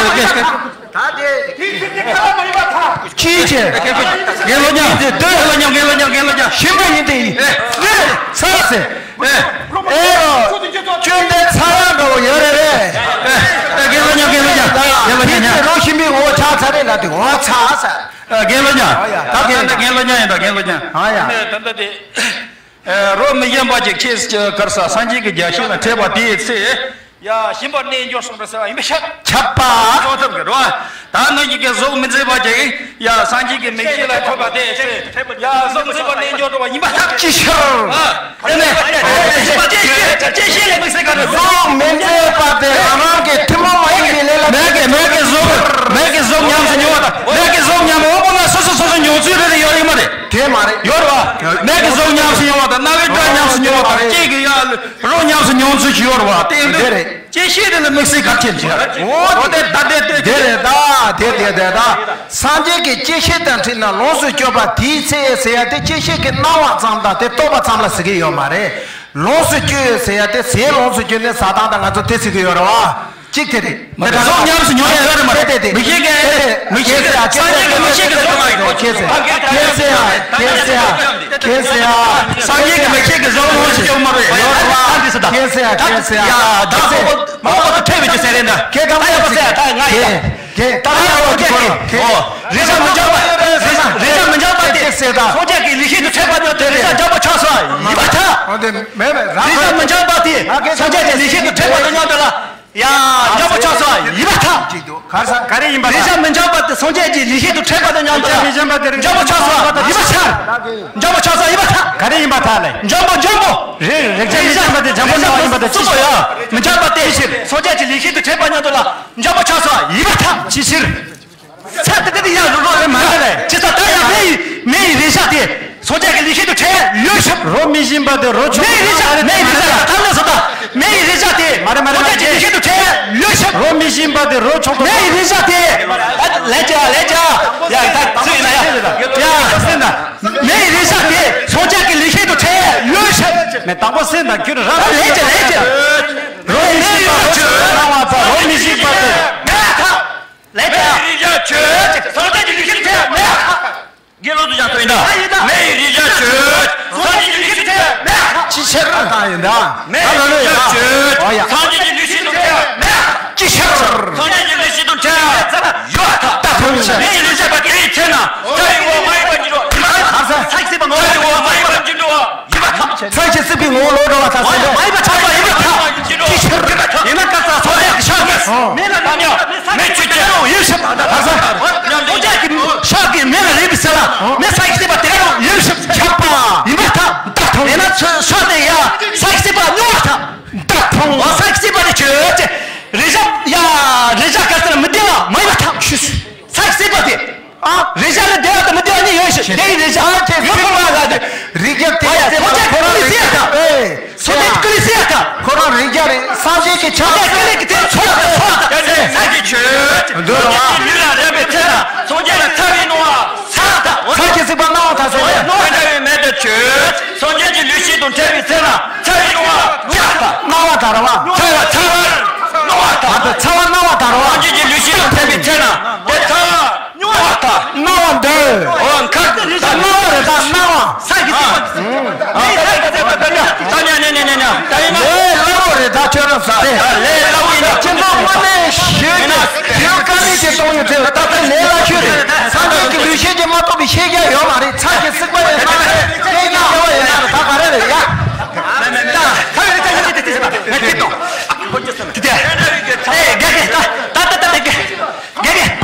ད་དེ། ཅི་བྱེད། དགེ་སློང་མ། དགེ་སློང་མ། དགེ་སློང་མ། དགེ་སློང་མ། དགེ་སློང་མ། ཞིམ་པ་ཡིན་ཏེ་ཡིན། ཨེ། ཚར་ཟེར། ཨེ། ཨེ་རོ། ཅུང་དེ་ཚ་བ་འདྲ་བོ་ཡོད་རེད་རེད། ཨེ། དགེ་སློང་མ། དགེ་སློང་མ། དགེ་སློང་མ། དེ་རོ་ཞིམ་པའི་ངོ་བོ་ཆགས་ཚར་རེད་ལ་དེ་འོ་ཚ་ཟེར། དགེ་སློང་མ། ད་དེ་དགེ་སློང་མ་ཡིན་ད་དགེ་སློང་མ། ཨ་ཡ། ད་ལྟ་དེ། རོ་མི་ཞིམ་པ་ཅིག་ཁྱེད་གར་ས་སངས་རྒྱས་ཀྱི་རྒྱལ་སྲས་ལ་ཕྲད་པ་དེའི་ཚེ། ཡ་ཞིམ་པར་གནས་འགྱུར་གསུངས་པ་ཟེར་བ་ཡིན་པས་ཤག་ཆགས་པ། གསོག་ཐབས་ཀྱི་རོ། ད་ནི་ཡི་གེ་གཟུགས་མི་མཛེས་པ་ཅིག་ཡ་སངས་རྒྱས་ཀྱི་མིག་ཤེས་ལ་ཐོབ་པ་དེའི་ཚེ། ཡ་གཟུགས་མཛེས་པར་གནས་འགྱུར་བ་ཡིན་པས་ཤག་ཅི་ཕྱིར། ཨ། དེ་ནས། ཅི་ཤེས་ལ་དམིགས་བསལ་ག་རེ། གཟུགས་མི་མཛེས་པ་དེ་རང་རང་གི་ཐུན་མོང་མ་ཡིན་པའི་ལས་ལ། མིག་གིས་མིག་གིས་གཟུགས། མིག་གིས་གཟུགས་ཉམས་སུ་མྱོང་བ་དང་། མིག་གིས་གཟུགས་ཉམས་པའི་དབང་པོ་ལ་སོ་སོ་སོ་སོའི་མྱོང་ཚུལ་རེ་རེ་ཡོད་རེད་མ་རེད། དེ་མ་རེད། ཡོད་རེད་བ། མིག་གིས་གཟུགས་ཉམས་སུ་མྱོང་བ་དང་། རྣ་བས་སྒྲ་ཉམས་སུ་མྱོང་བ་དང་། ལྕེ་གིས་ཡ་རོ་ཉམས་སུ་མྱོང་ཚུལ་ཞིག་ཡོད་རེད་བ། དེ་ཡིན་དུས། དེ་རེད། ཅི་ཤེས་དེ་ལ་དམིགས་བསལ་ག་རེ་བྱེད་ཀྱི། འོ་དེ་ད་དེ་དེ། དེ་རེད་ད། དེ་དེ་དེ་ད། སངས་རྒྱས་ཀྱི་ཅི་ཤེས་དང་འཕྲད་ན་ལོངས་སུ་སྤྱོད་པ་དེའི་ཚེ་ཟེར་ཡ་དེ་ཅི་ཤེས་ཀྱི་སྣང་བ་ཙམ་དང་དེ་རྟོགས་པ་ཙམ་ལ་ཟེར་གྱི་ཡོད་མ་རེད། ལོངས་སུ་སྤྱོད་ཟེར་ཡ་དེ་ཟས་ལོངས་སུ་སྤྱོད་ནས་ཟ་སྟངས་དང་ང་ཚོ་དེ་ཟེར་གྱི་ཡོད་རེད་བ། གཅིག་དེ་རེད། མི་དྲང་གཟུགས་ཉམས་སུ་མྱོང་ཡ་ཡོད་རེད་མ་རེད། དེ་དེ་མི་ཤེས་མཁན། དེ་དེ་མི་ཤེས་མཁན། སངས་རྒྱས་ཀྱི་མི་ཤེས་ཀྱི་གཟུགས་མ་ཡིན། ཁྱེད་ཚེ་ཡ། ཁྱེད་ཚེ་ཡ། ཁྱེད་ཚེ་ཡ། ཁྱེད་ཚེ་ཡ། སངས་རྒྱས་ཀྱི་མི་ཤེས་ཀྱི་གཟུགས་མ་ཡིན། ཡོད་རེད་བ། ཁྱེད་ཚེ་ཡ། ཁྱེད་ཚེ་ཡ། ཡ་ད་ཁོ་མ་འོག་ཏུ་ཐེབས་པའི་ཅི་ཟེར་རེད་འདྲ། ཁྱེད་ད་ཡ་པ་ཟེར་ཡ་ད་ང་ཡིན་ད། ཁྱེད་ད་ཡ་པ་ཟེར་ཡ་ད་ང་ཡིན་ད། རེ་ཆ་མི་འཇོག་པ། རེ་ཆ་མི་འཇོག་པ་དེ་སངས་རྒྱས་ཀྱི་ལེགས་བཤད་དུ་ཕྲད་པ་ནི་དེ་རེ་ཆ་འཇོག་པ་ཆགས་སོ། ཡིན་པ་ཐལ། འོ་དེ་མེད་པས་རང་རེ་ཆ་མི་འཇོག་པ་དེ་སངས་རྒྱས་ཀྱི་ལེགས་བཤད་དུ་ཕྲད་པ་དང་མཉམ་དུ་ལ། ཡ། འཇོག་པ་ཆགས་སོ། ཡིན་པ་ཐལ། ག་རེ་ཡིན་པ། རེ་ཆ་མི་འཇོག་པ་དེ་སངས་རྒྱས་ཀྱི་ལེགས་བཤད་དུ་ཕྲད་པ་དང་མཉམ་དུ་ལ། འཇོག་པ་ཆགས་སོ། ཡིན་པ་ཐལ། འཇོག་པ་ཆགས་སོ། ཡིན་པ་ཐལ། ག་རེ་ཡིན་པ་ཐལ་ལེ། འཇམ་པོ་འཇམ་པོ། རེ་རེག་བྱ་ཡིན་ཅམ་པ་དེ་འཇམ་པོ་འཇམ་པོ་ཡིན་པ་དེ་ཅི་ཞིག་ཡ། མི་འཇམ་པ་དེ་ཕྱིར་སངས་རྒྱས་ཀྱི་ལེགས་བཤད་དུ་ཕྲད་པ་མཉམ་དུ་ལ། འཇམ་པོ་ཆགས་སོ། ཡིན་པ་ཐལ། ཅི་ཕྱིར། ཚ་དེ་དེ་ཡང་རོ་རོ་རེ་མ་རེད་ལེ། ཅི་ས་ད་ཡང་མེ་ཡི་མེ་ཡི་རེ་ཆ་དེ་སངས་རྒྱས་ཀྱི་ལེགས་བཤད་དུ་ཕྲད་ཡོད་ཤག་རོ་མི་ཞིམ་པ་དེ་རོ་ཆོག་མེ་ཡི་རེ་ཆ། མེ་ཡི་རེ་ཆ་ད་ལ་སོ་ད། མེ་ཡི་རེ་ཆ་དེ་མ་རེད་མ་རེད། སངས་རྒྱས་ཀྱི་ལེགས་བཤད་དུ་ཕྲད་ཡོད་ཤག་རོ་མི་ཞིམ་པ་དེ་རོ་ཆོག་མེ་ཡི་རེ་ཆ་དེ། ལེ་ཅ་ལེ་ཅ། ཡ་ད་ཚུལ་ཡིན་ན་ཡ། ཡ་སེམས་ན། མེ་ཡི་རེ་ཆ་དེ་སངས་རྒྱས་ཀྱི་ལེགས་བཤད་དུ་ཕྲད་ཡོད་ཤག་མེ་དང་པོ་སེམས་ན་ཁྱོད་རང་ལེ་ཅ་ལེ་ཅ། རོ་མི་ཞིམ་པ་རོ་ཆོག་སྣང་བ་དང་རོ་མི་ཞིམ་པ་དེ། ལེ་ཅ། མེ་ཡི་རེ་ཆ་ཆོད། སངས་རྒྱས་ཀྱི་ལེགས་བཤད་དུ་ཕྲད་ཡོད་ཤག་དགེ་སློང་དུ་ཡང་ཐོན་ཡིན་ད། མེ་ཡི་རེ་ཆ་ཆོད། སངས་རྒྱས་ཀྱི་ལེགས་བཤད་དུ་ཕྲད་ཡོད་ཤག་ཅི་ཕྱིར་ད་ཡིན་ད། མེ་ཡི་རེ་ཆ་ཆོད། ཨོ་ཡ། སངས་རྒྱས་ཀྱི་ལེགས་བཤད་དུ་ཕྲད་ཡོད་ཤག་ཅི་ཕྱིར། སངས་རྒྱས་ཀྱི་ལེགས་བཤད་དུ་ཕྲད་ཡོད་ད། ད་ཐོན་ཤག་མེ་ཡི་རེ་ཆ་པ་དེའི་ཚེ་ན་ཚ་བའི་འོག་མ་ཡིན་པ་ཅི་འགྲོ། ཡིན་པ་ལ་ཁ་ས་ཚ་ཞིག་སྲིད་པ་ངོ་བོ་ཡིན་པ་ཅི་འགྲོ། ཡིན་པ་ཐལ། ཚ་ཞིག་སྲིད་པའི་ངོ་བོ་ལོག་འགྲོ་བ་ཐལ་ཟེར་ཏེ། མ་ཡིན་པ་ཆགས་པ་ཡིན་པ་ཐལ། ཅི་ཕྱིར། ཡིན་ན་ཀ་ས་སངས་རྒྱས་ཀྱི་ཕྱག་གིས་མེ་ལ་རེག་ཡ། མེ་ཆུ་དེ་རང་ཡིན་ཞིང་། ད་ས་སངས་རྒྱས་ཀྱི་ཕྱག་གིས་མེ་ལ་རེག་པའི་ཚེ་ལ་མེ་ཚ་ཞིག་སྲིད་པ་དེ་རང་ཡིན་ཞིང་། ཆགས་པ་ཡིན་པ་ཐལ། ད་ཐོང་། ཡིན་ན་ཚ་ཞིག་དེ་ཡ་ཚ་ཞིག་སྲིད་པ་སྨྱོ་བ་ཐལ། ད་ཐོང་། ཚ་ཞིག་སྲིད་པ་དེ་ཆོས་ཅན། རེག་བྱ་ཡ་རེག་བྱ་ག་ས་ལ་མི་བདེ་བ་མ་ཡིན་པ་ཐལ། ཆུ། ཚ་ཞིག་སྲིད་པ་དེ། ཨ། རེག་བྱ་ལ་བདེ་བ་དང་མི་བདེ་བ་གཉིས་ཡོད་ཤག་དེ་ཡི་རེག་བྱ་ཁྱེད་ཚོ་ཁོ་རང་ལ་དེ་རེག་བྱ་དེ་ཨ་ཡ་དེ་ཚོ་ཁྱེད་ཀུན་ལས་སྲིད་ཡ་ད། ཨེ། སོ་དེ་ཀུན་ལས་སྲིད་ཡ་ད། ཁོ་རང་རེག་བྱ་རེད། སངས་རྒྱས་ཀྱི་ཕྱག་ཚོ་དེ་ཀུན་ལས་ཀྱི་དེ་ཚོ་ད་ཚོ་ད། ཚ་ཞིག་ཆོས། འདོད་པ། ལུས་ལ་རེག་པའི་ཚེ་ན་སངས་རྒྱས་ལ་ཚ་བའི་སྣང་བ་ཚ་ད། ཚ་ཞིག་སྲིད་པ་སྣང་བ་ད་ཟེར་ནས། སྣང་བ་འདྲ་བའི་མེ་དེ་ཆོས། སངས་རྒྱས་ཀྱི་ལེགས་བཤད་དུ་ཕྲད་པའི་ཚེ་ན་ཚ་བའི་སྣང་བ་ཉུང་བ་ད། སྣང་བ་ད་ར་བ། ཚ་བ་ཚ་བར་སྣང་བ་ད། ད་ཚ་བ་སྣང་བ་ད་ར་བ། སངས་རྒྱས་ཀྱི་ལེགས་བཤད་དུ་ཕྲད་པའི་ཚེ་ན་དེ་ཚ་བ། སྣང་བ་ད། སྣང་བ་འདོད། འོ་མཁར་ད་སྣང་བ་རེད་ད་སྣང་བ། ས་ཀྱི་སྲིད་པ། ད་ཉ་ཉ་ཉ་ཉ་ཉ། ད་ཡིན་ན། ལས་སླ་བོ་རེད་ད་ཁྱོད་རང་ཟ་རེད། ལས་སླ་བོ་ཡིན་ན་ཁྱེད་ཚོ་དངོས་གནས་ཞུས་ན་ཁྱོད་དཀའ་ལས་ཅིག་གཏོང་ཡོད་ཚེ་ད་ལྟ་ལས་སླ་ཤོས་རེད། སངས་རྒྱས་ཀྱི་ལེགས་བཤད་ཅིག་མ་གཏོགས་པའི་ཤེས་རྒྱ་ཡོད་མ་རེད། ཚ་ཞིག་སྲིད་པ་ཡོད་ན་རེད། ལས་ཀྱི་སྐྱེ་བ་ཡོད་ན་རེད། ད་ག་རེ་རེད་ཡ། ད་ཁ་བའི་ད་ཁྱེད་ཚོ་དེ་དེ་ཟེར་བ་ངས་ཁྱེད་གཏོང་། དེ་དེ་ཨེ་རྒྱ་སྐད་ད་ད་ད་ད་རྒྱ་སྐད། རྒྱ་སྐད།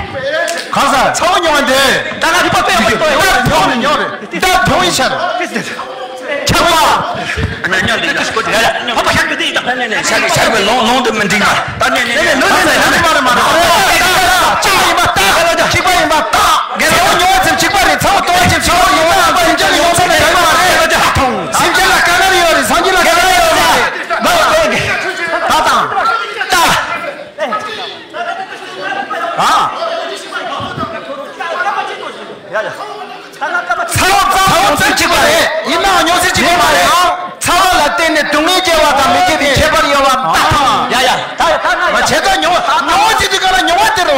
གང་ཟེར། ཚ་བོ་མྱོང་བ་འདི། ད་ང་རིག་པ་དཔེ་ཡག་པོ་ཡོད་རེད། ད་དོང་ནས་མྱོང་རེད། ད་དོང་ཡིན་ཤར། ཆགས་པ། ཨ་ནི་མྱོང་འདི་ཡག་པོ་རེད། ཕ་པ་ཤར་གི་འདི་ཡིན་ད། ནས་ནས་ནས་ཤར་གི་ཤར་གི་ལོང་ལོང་དུ་མི་འགྲིག་ན། ད་ནས་ནས་ནས་ནས་ནས་ནས་ནས་མ་རེད་མ་རེད། ལྕགས་ཡིན་པ་ལྟ། གཅིག་པ་ཡིན་པ་ལྟ། ཚ་བོ་མྱོང་བ་ཚིམ་གཅིག་པ་རེད། ཚ་བོ་ལྟོ་བ་ཚིམ་ཚ་བོ་མྱོང་བ་ཚིམ་གཅིག་པ་རེད། ཚ་བོ་མྱོང་བ་ཚིམ་གཅིག་པ་རེད། སེམས་ཅན་ལ་དཀའ་ངལ་ཡོད་རེད། སངས་རྒྱས་ལ་དཀའ་ངལ་ཡོད་རེད། ད་དང་ད། ཨ། ཡ་ཡ། ཚ་བ་ཙམ་མྱོང་ཚུལ་གཅིག་པ་རེད། ཡིན་ནའང་མྱོང་ཚུལ་གཅིག་པ་མ་རེད། ཚ་བ་ལ་བརྟེན་ནས་སྡུག་བསྔལ་སྐྱེ་བ་དང་མི་སྐྱེ་བའི་ཁྱད་པར་ཡོད་པ་ལྟ་ཐང་། ཡ་ཡ། ད་ད་ད་ང་བྱས་ཙང་མྱོང་བ་མྱོང་བ་ཅི་དུས་ག་ལ་མྱོང་བ་དེ་རུ།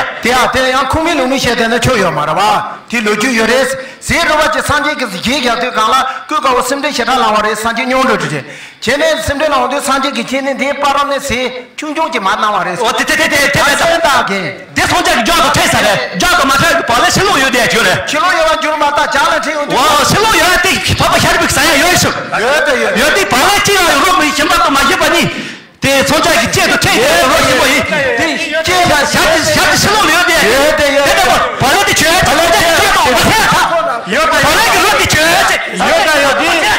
ཡ། དེ་ཡང་དེ་ཡང་ཁུངས་མེད་ལུང་མེད་བཤད་བསྡད་ན་ཆོ་ཡོད་མ་རེད་བ། དེ་ལོ་རྒྱུས་ཡོད་རེད། ཟས་རུལ་བ་ཅན་སངས་རྒྱས་ཀྱིས་གཞི་བཞག་དུས་གང་ལ་ཀུན་དགའ་བོ་སེམས་ཁྲལ་ཞེ་དྲག་ལངས་པ་རེད། སངས་རྒྱས་མྱོང་གྲོལ་འགྲོ་བྱས། བྱས་ནས་སེམས་ཁྲལ་ལངས་དུས་སངས་རྒྱས་ཀྱིས་ཁྱེད་ནི་འདིའི་བར་རམ་ནས་ཟས་ཆུང་ཆུང་ཅིག་མ་གནང་བ་རེད། འོ་དེ་དེ་དེ་དེ་དེ་དེ་སེམས་བདག་གིས། དེ་སངས་རྒྱས་ཀྱི་ལྗགས་དང་འཕྲད་ས་རེད། ལྗགས་དང་མ་འཕྲད་པའི་བག་ལེབ་ཕྱི་ལོགས་ཡོད་དེ་ཡ་ཁྱོད་རེད། ཕྱི་ལོགས་ཡོད་པ་འགྱུར་མ་ཐག་ལྗགས་ལ་འཕྲད་ཡོང་དུས། འོ་ཕྱི་ལོགས་ཡོད་ཡ་དེ་ཕག་པ་ཤ་རུས་པའི་ཟ་ཡ་ཡོད་ཤོག་ཡོད་དེ་ཡོད། ཡོད་དེ་བག་ལེབ་གཅིག་ལ་ཡང་རོ་མི་ཞིམ་པ་དང་མ་ཞིམ་པ་གཉིས། དེ་སངས་རྒྱས་ཀྱི་ལྕེ་དང་འཕྲད་ཀྱི་རོ་ཞིམ་པོ་ཡིན། དེ་ལྕེ་ལ་ཞབས་ཀྱི་ཞབས་ཀྱི་ཕྱི་ལོགས་ལ་ཡོད་དེ། ཡོད་དེ་ཡོད། དེ་ལྟ་བུ་བག་ལེབ་དེ་ཁྱོད་ཡ་ཁྱོད་ཡ་ཁྱོད་ཡ་ཁྱོད་ཡ་ཡོད་པ་ཡོད། བག་ལེབ་ཀྱི་རོ་དེ་ཁྱོད་ཡ་ཁྱོད་ཡོད་པ་ཡོད་དེ།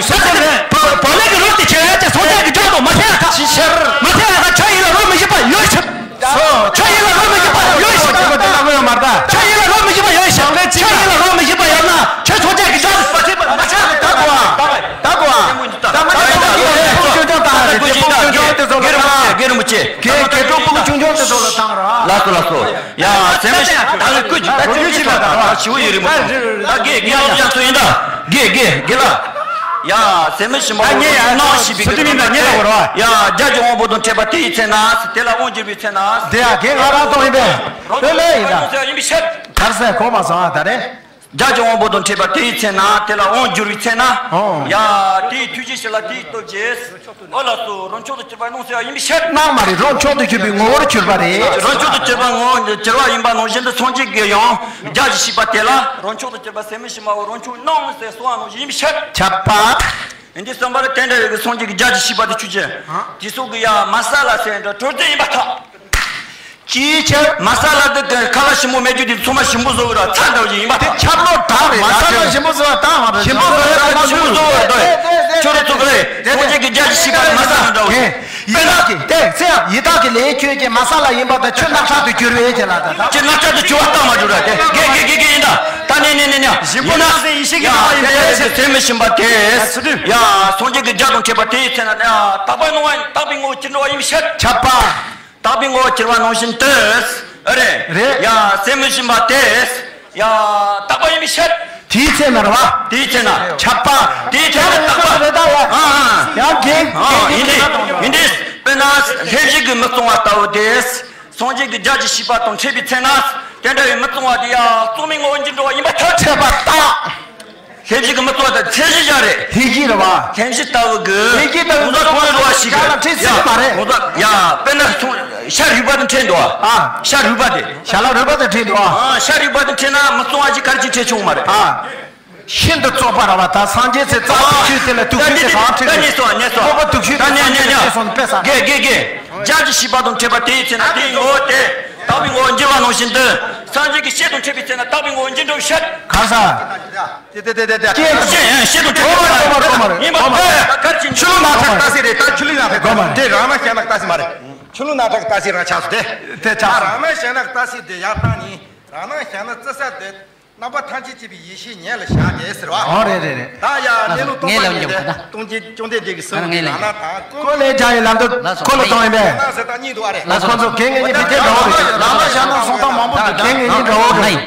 སོ་སོ་ལས་བག་ལེབ་ཀྱི་རོ་དེ་ཁྱོད་ཡ་ཁྱོད་སངས་རྒྱས་ཀྱི་ལྗགས་དང་མ་འཕྲད་ཡ་ཁ། ཕྱི་ཕྱིར། མ་འཕྲད་ཡ་ཁ། ཁྱོད་ཡིད་ལ་རོ་མི་ཞིམ་པ་ཡོད་ཤག་ཁྱོད་ཡིད་ལ་རོ་མི་ཞིམ་པ་ཡོད་ཤག་ཁྱོད་ཡིད་ལ་རོ་མི་ཞིམ་པ་ཡོད་ཤག་ཁྱོད་ཡིད་ལ་རོ་མི་ཞིམ་པ་ཡོད་ན་ཁྱོད་སངས་རྒྱས་ཀྱི་ལྗགས་དང་མ་འཕྲད་ཡ་ཁ། ད་གོ་ཨ། ད་གོ་ཨ། ད་མ་ཆ་ད་ད་ད་ད་ད་ཆུང་ཆུང་ད་ད་དེ་སྤུ་གུ་ཆུང་ཆུང་དེ་ཚོ་ལ་ད། རྒན་རིན་པོ་ཆེ། རྒན་རྒན་གྲོགས་སྤུ་གུ་ཆུང་ཆུང་དེ་ཚོ་ལ་ད་ར། ལགས་སོ་ལགས་སོ། ཡ་ཟས་མི་ཞིམ་པ་ད་ལ་ཀུ་ཅི་ད་ཆུང་ཆུང་ཞིག་ལ་ད་ར་ཞི་བ་ཡོད་རིན་པོ་ཆེ། ད་རྒན་རྒན་ལགས་ཡ་སོ་ཡིན་ད། རྒན་རྒན་རྒན་ལགས། ཡ་ཟས་མི་ཞིམ་པ་ད་ངས་ཡ་ནང་ཞིག་པའི་སུ་དེ་མིན་ད་ངས་ད་གོ་ར། ཡ་རྒྱ་གི་དབང་པོ་དང་འཕྲད་པ་དེ་ཡི་ཚེ་ན། དེ་ལ་དབང་བསྒྱུར་བའི་ཚེ་ན། དེ་ཡ་རྒན་ང་རང་གཏོང་ཡིན་པས། ལོས་ལོས་ཡིན་ད། ཡིན་པའི་ཕྱིར། གར་ཟས་གོ་མ་སོང་ཨ་ད་རེ། རྒྱ་གི་དབང་པོ་དང་འཕྲད་པ་དེའི་ཚེ་ན། དེ་ལ་དབང་བསྒྱུར་བའི་ཚེ་ན། ཨོ། ཡ་དེའི་ཐུགས་རྗེ་ཞིག་ལ་དེའི་སྟོབས་ཀྱིས། ཨོ་ལགས་སོ། རང་མཆོག་ཏུ་གྱུར་པ་སྣང་ཟེར་བ་ཡིན་པའི་ཕྱིར། སྣང་མ་རེད། རང་མཆོག་ཏུ་གྱུར་པའི་ངོ་བོར་གྱུར་པ་རེད། རང་མཆོག་ཏུ་གྱུར་པ་ངོ་བོར་གྱུར་པ་ཡིན་པ་ནང་བཞིན་དུ་སངས་རྒྱས་ཀྱིས་ཡང་རྒྱ་གིས་བཤིག་པ་དེ་ལ་རང་མཆོག་ཏུ་གྱུར་པ་ཟས་མི་ཞིམ་པའོ། རང་མཆོག་སྣང་ཟེར་གསུངས་པ་ནང་བཞིན་ཡིན་པའི་ཕྱིར། ཁྱབ་པ། འདི་གསུམ་པ་ལ་དེ་འདྲ་ཡོད་ཀྱི་སངས་རྒྱས་ཀྱི་རྒྱ་གིས་བཤིག་པ་དེ་ཆོས་ཅན། དེ་སོགས་ཀྱི་ཡ་མ་ས་ལ་ཟེར་འདྲ་དྲོད་རྟེན་ཡིན་པར་ཐལ། ཅིའི་ཕྱིར། མ་ས་ལ་འདི་གི་ཁ་ལག་ཞིམ་པོ་མེད་རྒྱུ་དེ་ཚང་མ་ཞིམ་པོ་བཟོ་བའི་ར་ཚྭ་འདྲ་བོ་ཞིག་ཡིན་པ་དེ། ཁྱབ་ལོ་དྲག་རེད། མ་ས་ལ་ཞིམ་པོ་བཟོ་བ་དང་ཞིམ་པོ་བཟོ་བའི་ཁ་ལག་ཞིམ་པོ་བཟོ་བ་དང་ཁྱོད་རེ་ཚོ་གི་རེད། སངས་རྒྱས་ཀྱི་རྒྱ་གིས་བཤིག་པ་དེ་མ་ས་ལ་འདྲ་བོ་ཞིག་ཡི་དྭགས་ཀྱི་དེ་ཚེ་ཡང་ཡི་དྭགས་ཀྱི་ལས་ཁྱོད་ཀྱིས་མ་ས་ལ་ཡིན་པ་དང་ཆུ་རྣག་ཁྲག་ཏུ་གྱུར་པའི་ཁྱེད་ལ་ད་ལྟ། ཆུ་རྣག་ཁྲག་ཏུ་གྱུར་པ་ལྟ་མ་གྱུར་ར་དེ། དགེ་དགེ་དགེ་དགེ་ཡིན་ད། ད་ནས་ནས་ནས་ནས་ཞིམ་པོ་ཡིན་ན། ནགས་ཚལ་ཡེ་ཤེས་ཀྱི་ཡ་ནང་བ་ཡིན་དེ་པས། ཟས་མི་ཞིམ་པ་དེ། ཡ་སངས་རྒྱས་ཀྱི་རྒྱ་དང་འཕྲད་པ་དེའི་ཚེ་ན་ཡ་དག་པ་སྣང་བ་དག་པའི་ངོ་བོ་ཅི་འདྲ་བ་ཡིན་པའི་ཕྱིར། ཁྱབ་པ། དག་པའི་ངོ་བོ་གྱུར་པ་ནང་བཞིན་དུ། ཨ་རེ། རེད། ཡ་ཟས་མི་ཞིམ་པ་དེ། ཡ་དག་པ་ཡིན་པའི་ཕྱིར། དེའི་ཚེ་ན་རེད་བ། དེའི་ཚེ་ན། ཁྱབ་པ། དེའི་ཚེ་ན་དག་པ། རེད་ད་ཡ། ཨ་ཨ། ཡ་རྒན། ཨ་ཡིན་ཏེ། ཡིན་ཏེ། དཔེར་ན་ལྷས་བྱིན་གྱིས་མི་གཙང་བ་ལྟ་བུ་དེ། སངས་རྒྱས་ཀྱི་རྒྱ་གིས་བཤིག་པ་དང་འཕྲད་པའི་ཚེ་ན། དེ་འདྲ་བའི་མི་གཙང་བ་དེ་ཡ་གཙང་མའི་ངོ་བོ་ཅི་འདྲ་བ་ཡིན་པར་ཐལ། འཕྲད་པ་ལྟ། ལྷས་བྱིན་གྱིས་མི་གཙང་བ་དང་ལྷས་བྱིན་བཞག་རེད། ལྷས་བྱིན་རེད་བ། ལྷས་བྱིན་ལྟ་བུ་གི། ལྷས་བྱིན་ལྟ་བུ་ངོ་ཚ་གང་འགྲོ་བ་ཞིག་གི། ཞལ་ལ་འཕྲད་སྲིད་མ་རེད། ངོ་ཚ་ཡ་དཔེར་ན་ཚོང་ཤ་རུས་པ་དང་འཕྲད་འདུག་ཨ། ཤ་རུས་པ་དེ། ཞལ་ལ་རུས་པ་དང་འཕྲད་འདུག་ཨ། ཨ་ཤ་རུས་པ་དང་འཕྲད་ན་མི་གཙང་བ་ཞིག་ག་རེ་ཅིག་འཕྲད་ཆོག་མ་རེད། ཨ། ཤིན་ཏུ་བཙོག་པ་ར་བ། ད་སངས་རྒྱས་ཚེ་བཙོག་པ་དུག་ཤོས་དེ་ལ་དུག་ཤོས་དེ་གང་འཕྲད་ཀྱི། ད་ཉེས་སོ་ཉེས་སོ། བཙོག་པ་དུག་ཤོས་དེ་སངས་རྒྱས་ཚེ་སོང་དཔེ་ས། དགེ་དགེ་དགེ། རྒྱ་གིས་བཤིག་པ་དང་འཕྲད་པ་དེའི་ཚེ་ན་དེའི་ངོ་བོ་དེ། དག་པའི་ངོ་བོ་འགྱུར་བ་ནང་བཞིན་དུ། སངས་རྒྱས་ཀྱི་ཤེས་དང་འཕྲད་པའི་ཚེ་ན་དག་པའི་ངོ་བོ་འགྱུར་འགྲོ་བའི་ཕྱིར། གང་ཟག་དེ་དེ་དེ་དེ་དེ། ཤེས་ཤེས་དང་འཕྲད་པའི་ཚེ་ན་ཡིན་པ། ཆུ་ལུད་ནག་ཁྲག་ལྟ་སྲིད་རེད། ད་ཆུ་ལུད་ནག་ཁྲག་དེ་རང་སྣང་ཞེ་ནག་ལྟ་སྲིད་མ་རེད། ཆུ་ལུད་ནག་ཁྲག་ལྟ་སྲིད་རང་ཆགས་སོ་དེ། དེ་ཆགས་སོ། རང་སྣང་ཞེ་ནག་ལྟ་སྲིད་དེ་ཡར་བཏང་ནི། རང་སྣང་ཞེ་ནག་བརྩི་ས་དེ། རྣམ་པ་ཐམས་ཅད་མཁྱེན་པའི་ཡེ་ཤེས་ཉིད་ལ་བཞག་སྟེ་ཟེར་བ། ཨོ་རེད་རེད་རེད། ད་ཡ་གནས་ལུགས་སྟོང་པ་ཉིད་དེ་སྟོང་ཆེན་བཅོམ་ལྡན་འདས་ཀྱི་གསུང་གི་ལག་ན་དང་ཀུན་ལས་བྱ་བའི་ལམ་དུ་འཁོར་ལོ་སྟོང་ཡིན་པས། ཟེར་ད་གཉིས་འདུག་ཨ་རེད། ལགས་སོ། ཁོ་ཚོ་གན་ངེས་ཉིད་དེ་འདྲ་བོ་རེད། ལག་ན་བཞག་ན་གསུང་སྟངས་མང་པོ་འདུག་གན་ངེས་ཉིད་འདྲ་བོ་རེད།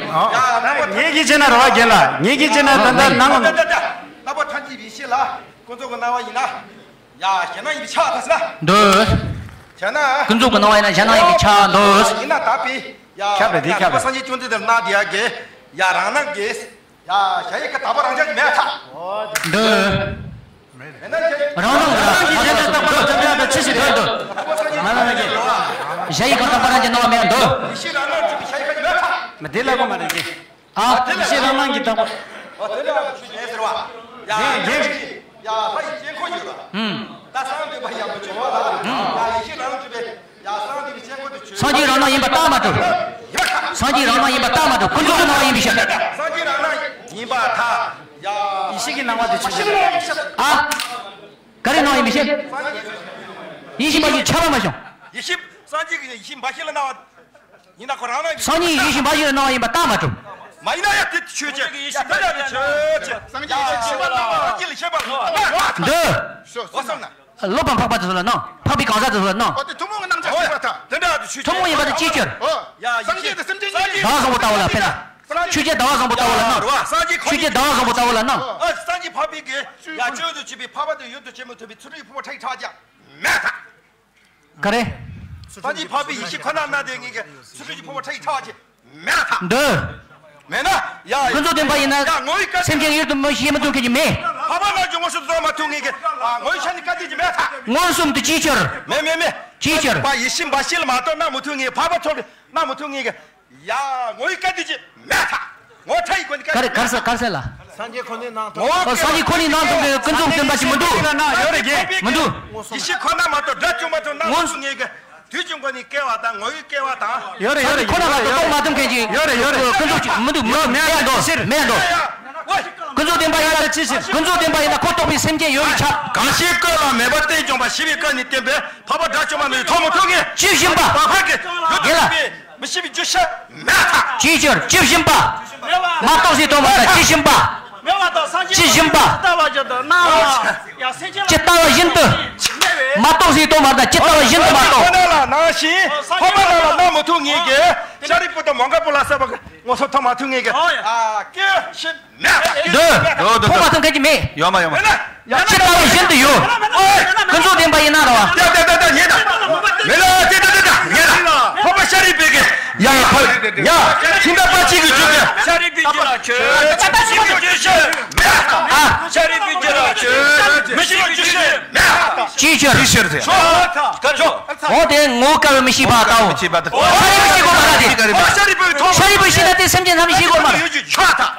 ངེད་ཀྱིས་བྱས་ན་རེ་བ་རྒན་ལ་ངེད་ཀྱིས་བྱས་ན་ད་ལྟ་ནང་ལ། རྣམ་པ་ཐམས་ཅད་ཡེ་ཤེས་ལ་ཀུན་རྫོབ་ཀྱི་སྣང་བ་ཡིན་ན། ཡ་གཞན་སྣང་ཡིན་པས་ཆགས་ད་ཟེར་ན། འདོད། བྱས་ན། ཀུན་རྫོབ་ཀྱི་སྣང་བ་ཡིན་ན་གཞན་སྣང་ཡིན་པས་ཆགས་འདོད། ཡིན་ན་དག་པས། ཡ་ཁྱབ་པས་དེ་ཁྱབ་པས། སངས་རྒྱས་བཅོམ་ལྡན་འདས་སྣང་དེ་ཡ་གི། ཡ་རང་སྣང་གི། ཡ་གཞན་ཡིན་གྱི་དག་པ་རང་ཅག་གི་མེད་ཐག་འདོད། མེད་ན་གཞན། རང་སྣང་གི་རང་སྣང་གི་རྟག་པར་ཐོབ་ཡ་ད་ཅི་ཞིག་རེད་འདོད། མ་ལ་ན་གི། གཞན་ཡིན་གྱི་དག་པ་རང་གི་སྣང་བ་མེད་འདོད། ཡེ་ཤེས་རང་སྣང་གི་གཞན་ཡིན་གྱི་མེད་ཐག་མི་དེ་ལ་གོ་མ་རེད་གི། ཨ། ཡེ་ཤེས་རང་སྣང་གི་དག་པ། ཨོ་དེ་ལ་ཆོས་ཅན་ཟེར་བ། ཡ་ཡེ་ཡེ་ཤེས། ཡ་ལྷ་ཡི་དཀྱིལ་འཁོར་ཡོད་ལ། ཨུམ། ད་གསང་འདུས་པ་ཡང་མི་བྱུང་བ་ལ། ཨུམ། ཡ་ཡེ་ཤེས་རང་སྣང་གྲུབ་པའི། ཡ་གསང་འདུས་པའི་དཀྱིལ་འཁོར་དུ་ཆོས། སངས་རྒྱས་རང་སྣང་ཡིན་པ་རྟགས་མ་གྲུབ། སངས་རྒྱས་རང་སྣང་ཡིན་པ་རྟགས་མ་གྲུབ། ཀུན་རྫོབ་ཀྱི་སྣང་བ་ཡིན་པའི་ཕྱིར། སངས་རྒྱས་རང་སྣང་ཡིན་པར་ཐལ། ཡ། ཡེ་ཤེས་ཀྱི་སྣང་བ་དེ་ཆོས་ཅན། ཨ། ག་རེ་སྣང་ཡིན་པའི་ཕྱིར། ཡེ་ཤེས་མ་གྱུར་ཁྱབ་པ་མ་བྱུང་། ཡེ་ཤེས་སངས་རྒྱས་ཀྱི་ཡེ་ཤེས་འབའ་ཞིག་ལ་སྣང་བ། ཡིན་ན་ཁོ་རང་རང་གི། སངས་རྒྱས་ཡེ་ཤེས་འབའ་ཞིག་ལ་སྣང་བ་ཡིན་པ་རྟགས་མ་གྲུབ། མ་ཡིན་ན་ཡང་དེ་ཆོས་ཅན། ཡ་དེ་ལ་ནི་ཆོས་ཅན། སངས་རྒྱས་ཡེ་ཤེས་ཤེས་པ་ལ། སངས་རྒྱས་ལ་ཤེས་པ་ལ། འདོད། འོ་སོང་ན། སློབ་པ་འཕགས་པ་དེ་ཚོ་ལ་སྣང་། འཕགས་པའི་གང་ཟག་དེ་ཚོ་ལ་སྣང་། འོ་དེ་ཐུན་མོང་གི་རྣམ་གཞག་ཤེས་པ་དང་། དེ་འདྲ་དུ་ཆོས་ཅན། ཐུན་མོང་ཡིན་པ་དེ་ཅིའི་ཕྱིར། འོ། ཡ་སངས་རྒྱས་དེ་སེམས་ཅན་གྱི། ཟླ་བ་བཟང་པོ་ལྟ་བུ་ལ་དཔེར་ན། ཆོས་ཅན་ཟླ་བ་བཟང་པོ་ལྟ་བུ་ལ་སྣང་། ཆོས་ཅན་ཟླ་བ་བཟང་པོ་ལྟ་བུ་ལ་སྣང་། ཨ་སངས་རྒྱས་འཕགས་པའི་གི། ཡ་སྤྱོད་དུ་བྱེད་པའི་འཕགས་པ་དེ་ཡུལ་དུ་བྱེད་མི་ཐུབ་པའི་ཚུལ་ཁྲིམས་ཕུང་པོ་ཕྲ་ཞིང་ཕྲ་བ་ཅན་མེད་ཐལ། ག་རེ། སངས་རྒྱས་འཕགས་པའི་ཡེ་ཤེས་ཁོ་ན་སྣང་དེ་ངེད་ཀྱི་ཚུལ་ཁྲིམས་ཀྱི་ཕུང་པོ་ཕྲ་ཞིང་ཕྲ་བ་ཅན་མེད་ཐལ། འདོད། མེད་ན། ཡ། ཀུན་རྫོབ་བདེན་པ་ཡིན་ན། ཡ་ངོ་བོའི་སྐད། སེམས་ཅན་ཡུལ་དུ་མི་ཤེས་མི་ཐུབ་མཁན་ཅིག་མེད། འཕགས་པ་ལྔ་བཅུ་དངོས་སུ་རྫོགས་མ་ཐུབ་ངེད་ཀྱི། ཨ་ངོ་བོའི་ཆ་ནས་སྐད་དོད་ཅིག་མེད་ཐལ། མངོན་སུམ་དུ་ཅིའི་ཕྱིར། མེད་མེད་མེད། ཅིའི་ཕྱིར། འཕགས་པ་ཡེ་ཤེས་འབའ་ཞིག་ལ་མ་གཏོགས་སྣང་མི་ཐུབ་ངེད། འཕགས་པ་ཚོ་ལ་སྣང་མི་ཐུབ་ངེད་ཀྱི། ཡ་ངོ་བོའི་སྐད་དོད་ཅིག་མེད་ཐལ། ངོ་བོ་ཕྲ་ཡི་སྒོ་ནས་སྐད་དོད་ཅིག་མེད་ཐལ། ག་རེ་ག་རེ་ཟེར་ག་རེ་ཟེར་ལ། སངས་རྒྱས་ཁོ་ནའི་སྣང་སྟོང་། ངོ་བོ། ཨོ་སངས་རྒྱས་ཁོ་ནའི་སྣང་སྟོང་གི་ཀུན་རྫོབ་བདེན་པ་ཅིག་མི་འདུག་མི་འདུག་ཡེ་ཤེས་ཁོ་ན་མ་གཏོགས་སྒྲ་བཅོས་མ་ཐུབ་སྣང་མི་ཐུབ་ངེད་ཀྱི། དུས་ཀྱི་སྒོ་ནས་སྐྱེ་བ་དང་ངོ་བོའི་སྐྱེ་བ་དང་། ཡོད་རེད་ཡོད་རེད། ཁོ་ན་ལ་རྟོགས་མ་ཐུབ་མཁན་གྱི། ཡོད་རེད་ཡོད་རེད། ཀུན་རྫོབ་ཅིག་མི་འདུག་མི་འདུག་མེད་འདུག་མེད་འདུག་ཀུན་རྫོབ་བདེན་པ་ཡིན་ན། ཅི་ཕྱིར། ཀུན་རྫོབ་བདེན་པ་ཡིན་ན་ཁོ་རྟོགས་པའི་སེམས་ཅན་ཡོད་པས་ཁྱབ། གང་ཞིག་ཀུན་ལ་མོས་པ་རྟེན་བཅངས་པ་ཞེས་པའི་སྐབས་ནས་བསྟན་པའི་འཕགས་པ་དགྲ་བཅོམ་པ་མི་ཐོབ་མི་ཐོབ་ངེས། ཇི་བཞིན་པ། བག་ཕེབས་ཀྱི་ཡུལ་དུ་ཡིན་པས་མི་ཤེས་པའི་རྒྱུ་ཤེས་མེད་ཐལ། ཅིའི་ཕྱིར་ཇི་བཞིན་པ། མ་རྟོགས་སའི་དོན་མ་ལ་ཇི་བཞིན་པ། ཇི་བཞིན་པ། ཇི་ལྟ་བ་བཞིན་དུ། མ་རྟོགས་སའི་དོན་མ་དང་ཇི་ལྟ་བ་བཞིན་དུ་མ་རྟོགས། ཁོ་ན་ལ་སྣང་ཞིང་འཕགས་པ་རྣམས་ལ་སྣང་མི་ཐུབ་ངེས་ཀྱི། ཤཱ་རིའི་བུ་དང་མོའུ་འགལ་བུ་ལ་སོགས་པ་ངོ་སོ་ཐོབ་མ་ཐུབ་ངེས་ཀྱི། ཨ་ཀྱེ་ཤི་མེད། འདོད། འདོད་འདོད་འདོད། ཐོབ་མ་ཐུབ་མཁན་གྱི་མེད། ཡོད་མ་ཡོད་མ། ཇི་ལྟ་བ་བཞིན་དུ་ཡོད། ཀུན་རྫོབ་བདེན་པ་ཡིན་ན་རེད་བ། ད་ད་ད་ད་ཉན་ད། མེད་ལ་ད་ད་ད་ད་ཉན་ད། འཕགས་པ་ཤཱ་རིའི་བུས་ཀྱི། ཡ་ཕ་ཡ། ཤིང་རྟ་པ་ཅིག་གི་རྒྱུད་ཀྱི། ཤཱ་རིའི་བུས་ཀྱི་ལ་ཆོས། ཤཱ་རིའི་བུས་ཀྱི་ལ་ཆོས། མི་ཤེས་པའི་རྒྱུ་ཤེས་མེད། ཅིའི་ཕྱིར། ཅིའི་ཕྱིར་ཟེར། འོ་དེ་ངོ་བོ་དཀར་བའི་མི་ཤེས་པ་ལྟ་བུ། ཤཱ་རིའི་བུས་ཤེས་དགོས་མ་རེད་དེ། ཤཱ་རིའི་བུས་ཤེས་ན་དེ་སེམས་ཅན་ཐམས་ཅད་ཤེས་དགོས་མ་རེད།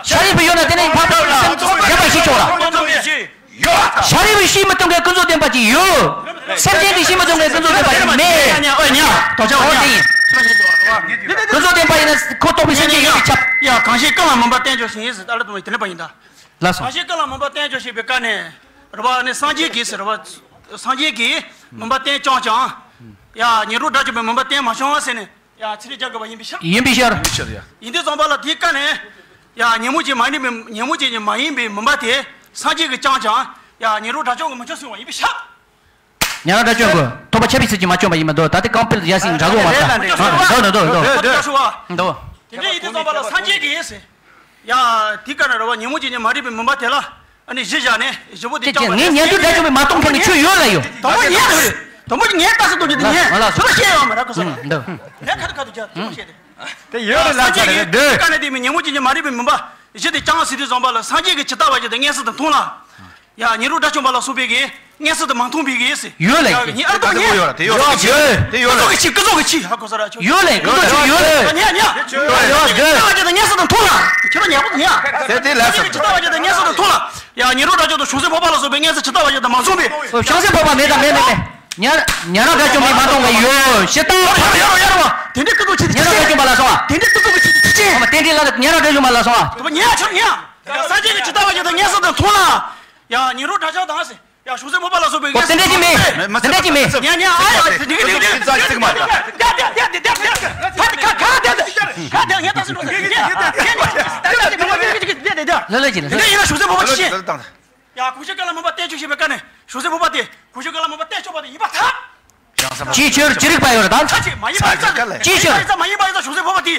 ཤཱ་རིའི་བུ་ཡོད་ན་དེ་ནི་འཕགས་པ་སེམས་ཅན་པ་ཤེས་ཆོག་ལ། ཤཱ་རིའི་བུས་ཤེས་མི་ཐུབ་མཁན་ཀུན་རྫོབ་བདེན་པ་ཅིག་ཡོད། སེམས་ཅན་གྱིས་ཤེས་མི་ཐུབ་མཁན་ཀུན་རྫོབ་བདེན་པ་ཅིག་མེད། ཉ་ཉ་ཨོ་ཉ་དོ་ཅག་འོ་དེ་ཡིན། ཀུན་རྫོབ་བདེན་པ་ཡིན་ན་ཁོ་རྟོགས་པའི་སེམས་ཅན་ཡོད་པས་ཁྱབ། ཡ་གང་ཞིག་ཀུན་ལ་མུན་པ་བསྟན་བཅོས་ཤིང་ཟེར་ཨ་ལ་དུ་མ་ཡི་དེ་ལེན་པ་ཡིན་ད། ལགས་སོ། གང་ཞིག་ཀུན་ལ་མུན་པ་བསྟན་བཅོས་ཤིང་པའི་བཀའ་ནས། རེད་བ་ནི་སངས་རྒྱས་ཀྱིས་ཟེར་བ། སངས་རྒྱས་ཀྱིས་མུན་པ་བསྟན་བཅོས་ཀྱང་། ཡ་ངན་འགྲོར་དགྲ་བཅོམ་པའི་མུན་པ་བསྟན་མ་བྱུང་བ་ཟེར་ནས། ཡ་ཚིག་རེ་རྒྱག་དགོས་པ་ཡིན་པའི་ཕྱིར། ཡིན་པའི་ཕྱིར། ཡིན་པའི་ཕྱིར་ཡ། ཡིན་དུས་ཙམ་པ་ལ་དེའི་བཀའ་ནས། ཡ་ཉོན་མོངས་ཅན་མ་ཡིན་པའི་ཉོན་མོངས་ཅན་གྱི་མ་ཡིན་པའི་མུན་པ་དེ་སངས་རྒྱས་ཀྱིས་བཅངས་ཀྱང་། ཡ་ངན་འགྲོར་དགྲ་བཅོམ་གྱི་མི་ཆོག་གསུངས་པ་ཡིན་པའི་ཕྱིར། ཉན་རང་དགྲ་བཅོམ་གྱི་ཐོབ་པ་ཁྱབ་པའི་ཚུལ་གྱིས་མ་བཅོམ་པ་ཡིན་མི་འདུག་ད་ལྟའི་རྐང་སྤེལ་ཡ་ཟིན་འདྲ་གོ་མ་ལྟ། འདུག་འདུག་འདུག་འདུག་དེ་འདྲ་ཡིན་དུས་ཙམ་པ་ལ་སངས་རྒྱས་ཀྱིས་ཟེར། ཡ་དེའི་བཀའ་ནས་རེད་བ་ཉོན་མོངས་ཅན་གྱི་མ་རིག་པའི་མུན་པ་དེ་ལ། ཨ་ནི་གཞི་བཞག་ནས་བཞི་པོ་དེ་ཅི་ཅི་ངས་ཉན་དུས་དགྲ་བཅོམ་པས་མ་གཏོང་མཁན་གྱི་ཆོས་ཡོད་ལ་ཡོད། དང་པོ་ཉན་དགོས་རེད། དང་པོ་ཉན་ལྟ་ས་གཏོང་རྒྱུ་དེ་ཉན། ང་ལ་ཚོད་ལ་བཤད་ཡོད་མ་རེད་ཁོ་ཚོ་ལ། འདུག་ལས་ཁ་ཐུག་ཁ་ཐུག་ཅག་ཚོད་ལ་བཤད་དེ། དེ་ཡོད་རེད་ལ་ཚ་རེད་འདུག་བཀའ་ནས་དེ་མི་ཉོན་མོངས་ཅན་གྱི་མ་རིག་པའི་མུན་པ་གཞི་དེ་བཅངས་ཟེར་དུས་ཙམ་པ་ལ་སངས་རྒྱས་ཀྱིས་ཇི་ལྟ་བ་བཞིན་དུ་མངོན་སུམ་དུ་མཐོང་ལ། ཡ་ཉན་རང་དགྲ་བཅོམ་པ་ལ་སོགས་པའི་གིས། མངོན་སུམ་དུ་མ་མཐོང་བའི་གི་ཟེར། ཡོད་ལེ། ཡ་ཉིན་ཨར་ཏོ་ཉེ། ཡོད་ལེ། དེ་ཡོད་ལེ། ཡོད་ལེ། ཀུན་རྫོབ་ཀྱི་ཆོས། ཀུན་རྫོབ་ཀྱི་ཆོས། ཧ་གོ་ས་ར་ཆོས། ཡོད་ལེ། ཀུན་རྫོབ་ཆོས་ཡོད་ལེ། ཉེ་ཉེ། ཡོད་ལེ། ཀུན་རྫོབ་ཀྱི་ཆོས་ཀྱི་མངོན་སུམ་དུ་མཐོང་ལ། ཁྱོད་རང་ཉེ་བོ་ཉེ། དེ་དེ་ལ་ཀུན་རྫོབ་ཀྱི་ཆོས་ཀྱི་མངོན་སུམ་དུ་མཐོང་ལ། ཡ་ཉན་རང་དགྲ་བཅོམ་དང་བྱང་སེམས་འཕགས་པ་ལ་སོགས་པའི་མངོན་སུམ་ཇི་ལྟ་བ་བཞིན་དུ་མ་མཐོང་བས། བྱང་སེམས་འཕགས་པ་མེད་དང་མེད་མེད་མེད། ཉན་ཉན་རང་དགྲ་བཅོམ་པས་མ་མཐོང་བ་ཡོད། ཇི་ལྟ་བ་ཡོད་རེད་བ། དེ་འདྲའི་ཀུན་རྫོབ་ཆོས་དེ་ཉན་རང་དགྲ་བཅོམ་པ་ལ་སོགས་པ། དེ་འདྲའི་ཀུན་རྫོབ་ཀྱི་ཆོས་དེ་ཅི། ཨ་མ་རྟེན་འབྲེལ་ལ་ཉན་རང་དགྲ་བཅོམ་པ་ལ་སོགས་པ། དེ་བ་ཉེ་ཆོས་ཉེ། ཡ་སངས་རྒྱས་ཀྱིས་ཇི་ལྟ་བ་བཞིན་དུ་མངོན་སུམ་དུ་མཐོང་ལ། ཡ་ཉན་རང་དགྲ་བཅོམ་དང་ཟེར། ཡ། གཞུང་ཚབ་སྤོབས་པ་ལ་སོགས་པའི། ཨོ། དེ་འདྲ་ཅིག་མེད། དེ་འདྲ་ཅིག་མེད། ཉན་ཉན། ཨ་ཡ། དེ་གི་དེ་གི་དེ་གི་ཙག་ཙིག་མ་རེད། ཡ་དེ་དེ་དེ་དེ་ག་ག་དེ་དེ་ག་དེ་ངས་ད་སུ་འགྲོ་ཟེར། ཉན་ཉན་ཉན་ཉན། ལ་ལ་ཅི་ལ། དེ་ཡིན་ན་གཞུང་ཚབ་སྤོབས་པ་ཅི་ཤེས། ཡ། གུང་གཞི་བཀའ་སློབ་མང་པོ་བསྟན་བཅོས་བྱས་པའི་སྐབས་ནས་གཞུང་ཚབ་སྤོབས་པ་དེ་གུང་གཞི་བཀའ་སློབ་མང་པོ་བསྟན་ཆོག་པ་དེ་ཡིན་པར་ཐལ། ཅིའི་ཕྱིར་ཅི་རིགས་པ་ཡོད་རེད་ད། ཚ་ཅིག་མ་ཡིན་པ་ཡིན་ཙང་། ཅིའི་ཕྱིར། མ་ཡིན་པ་ཡིན་ཙང་། གཞུང་ཚབ་སྤོབས་པ་དེ་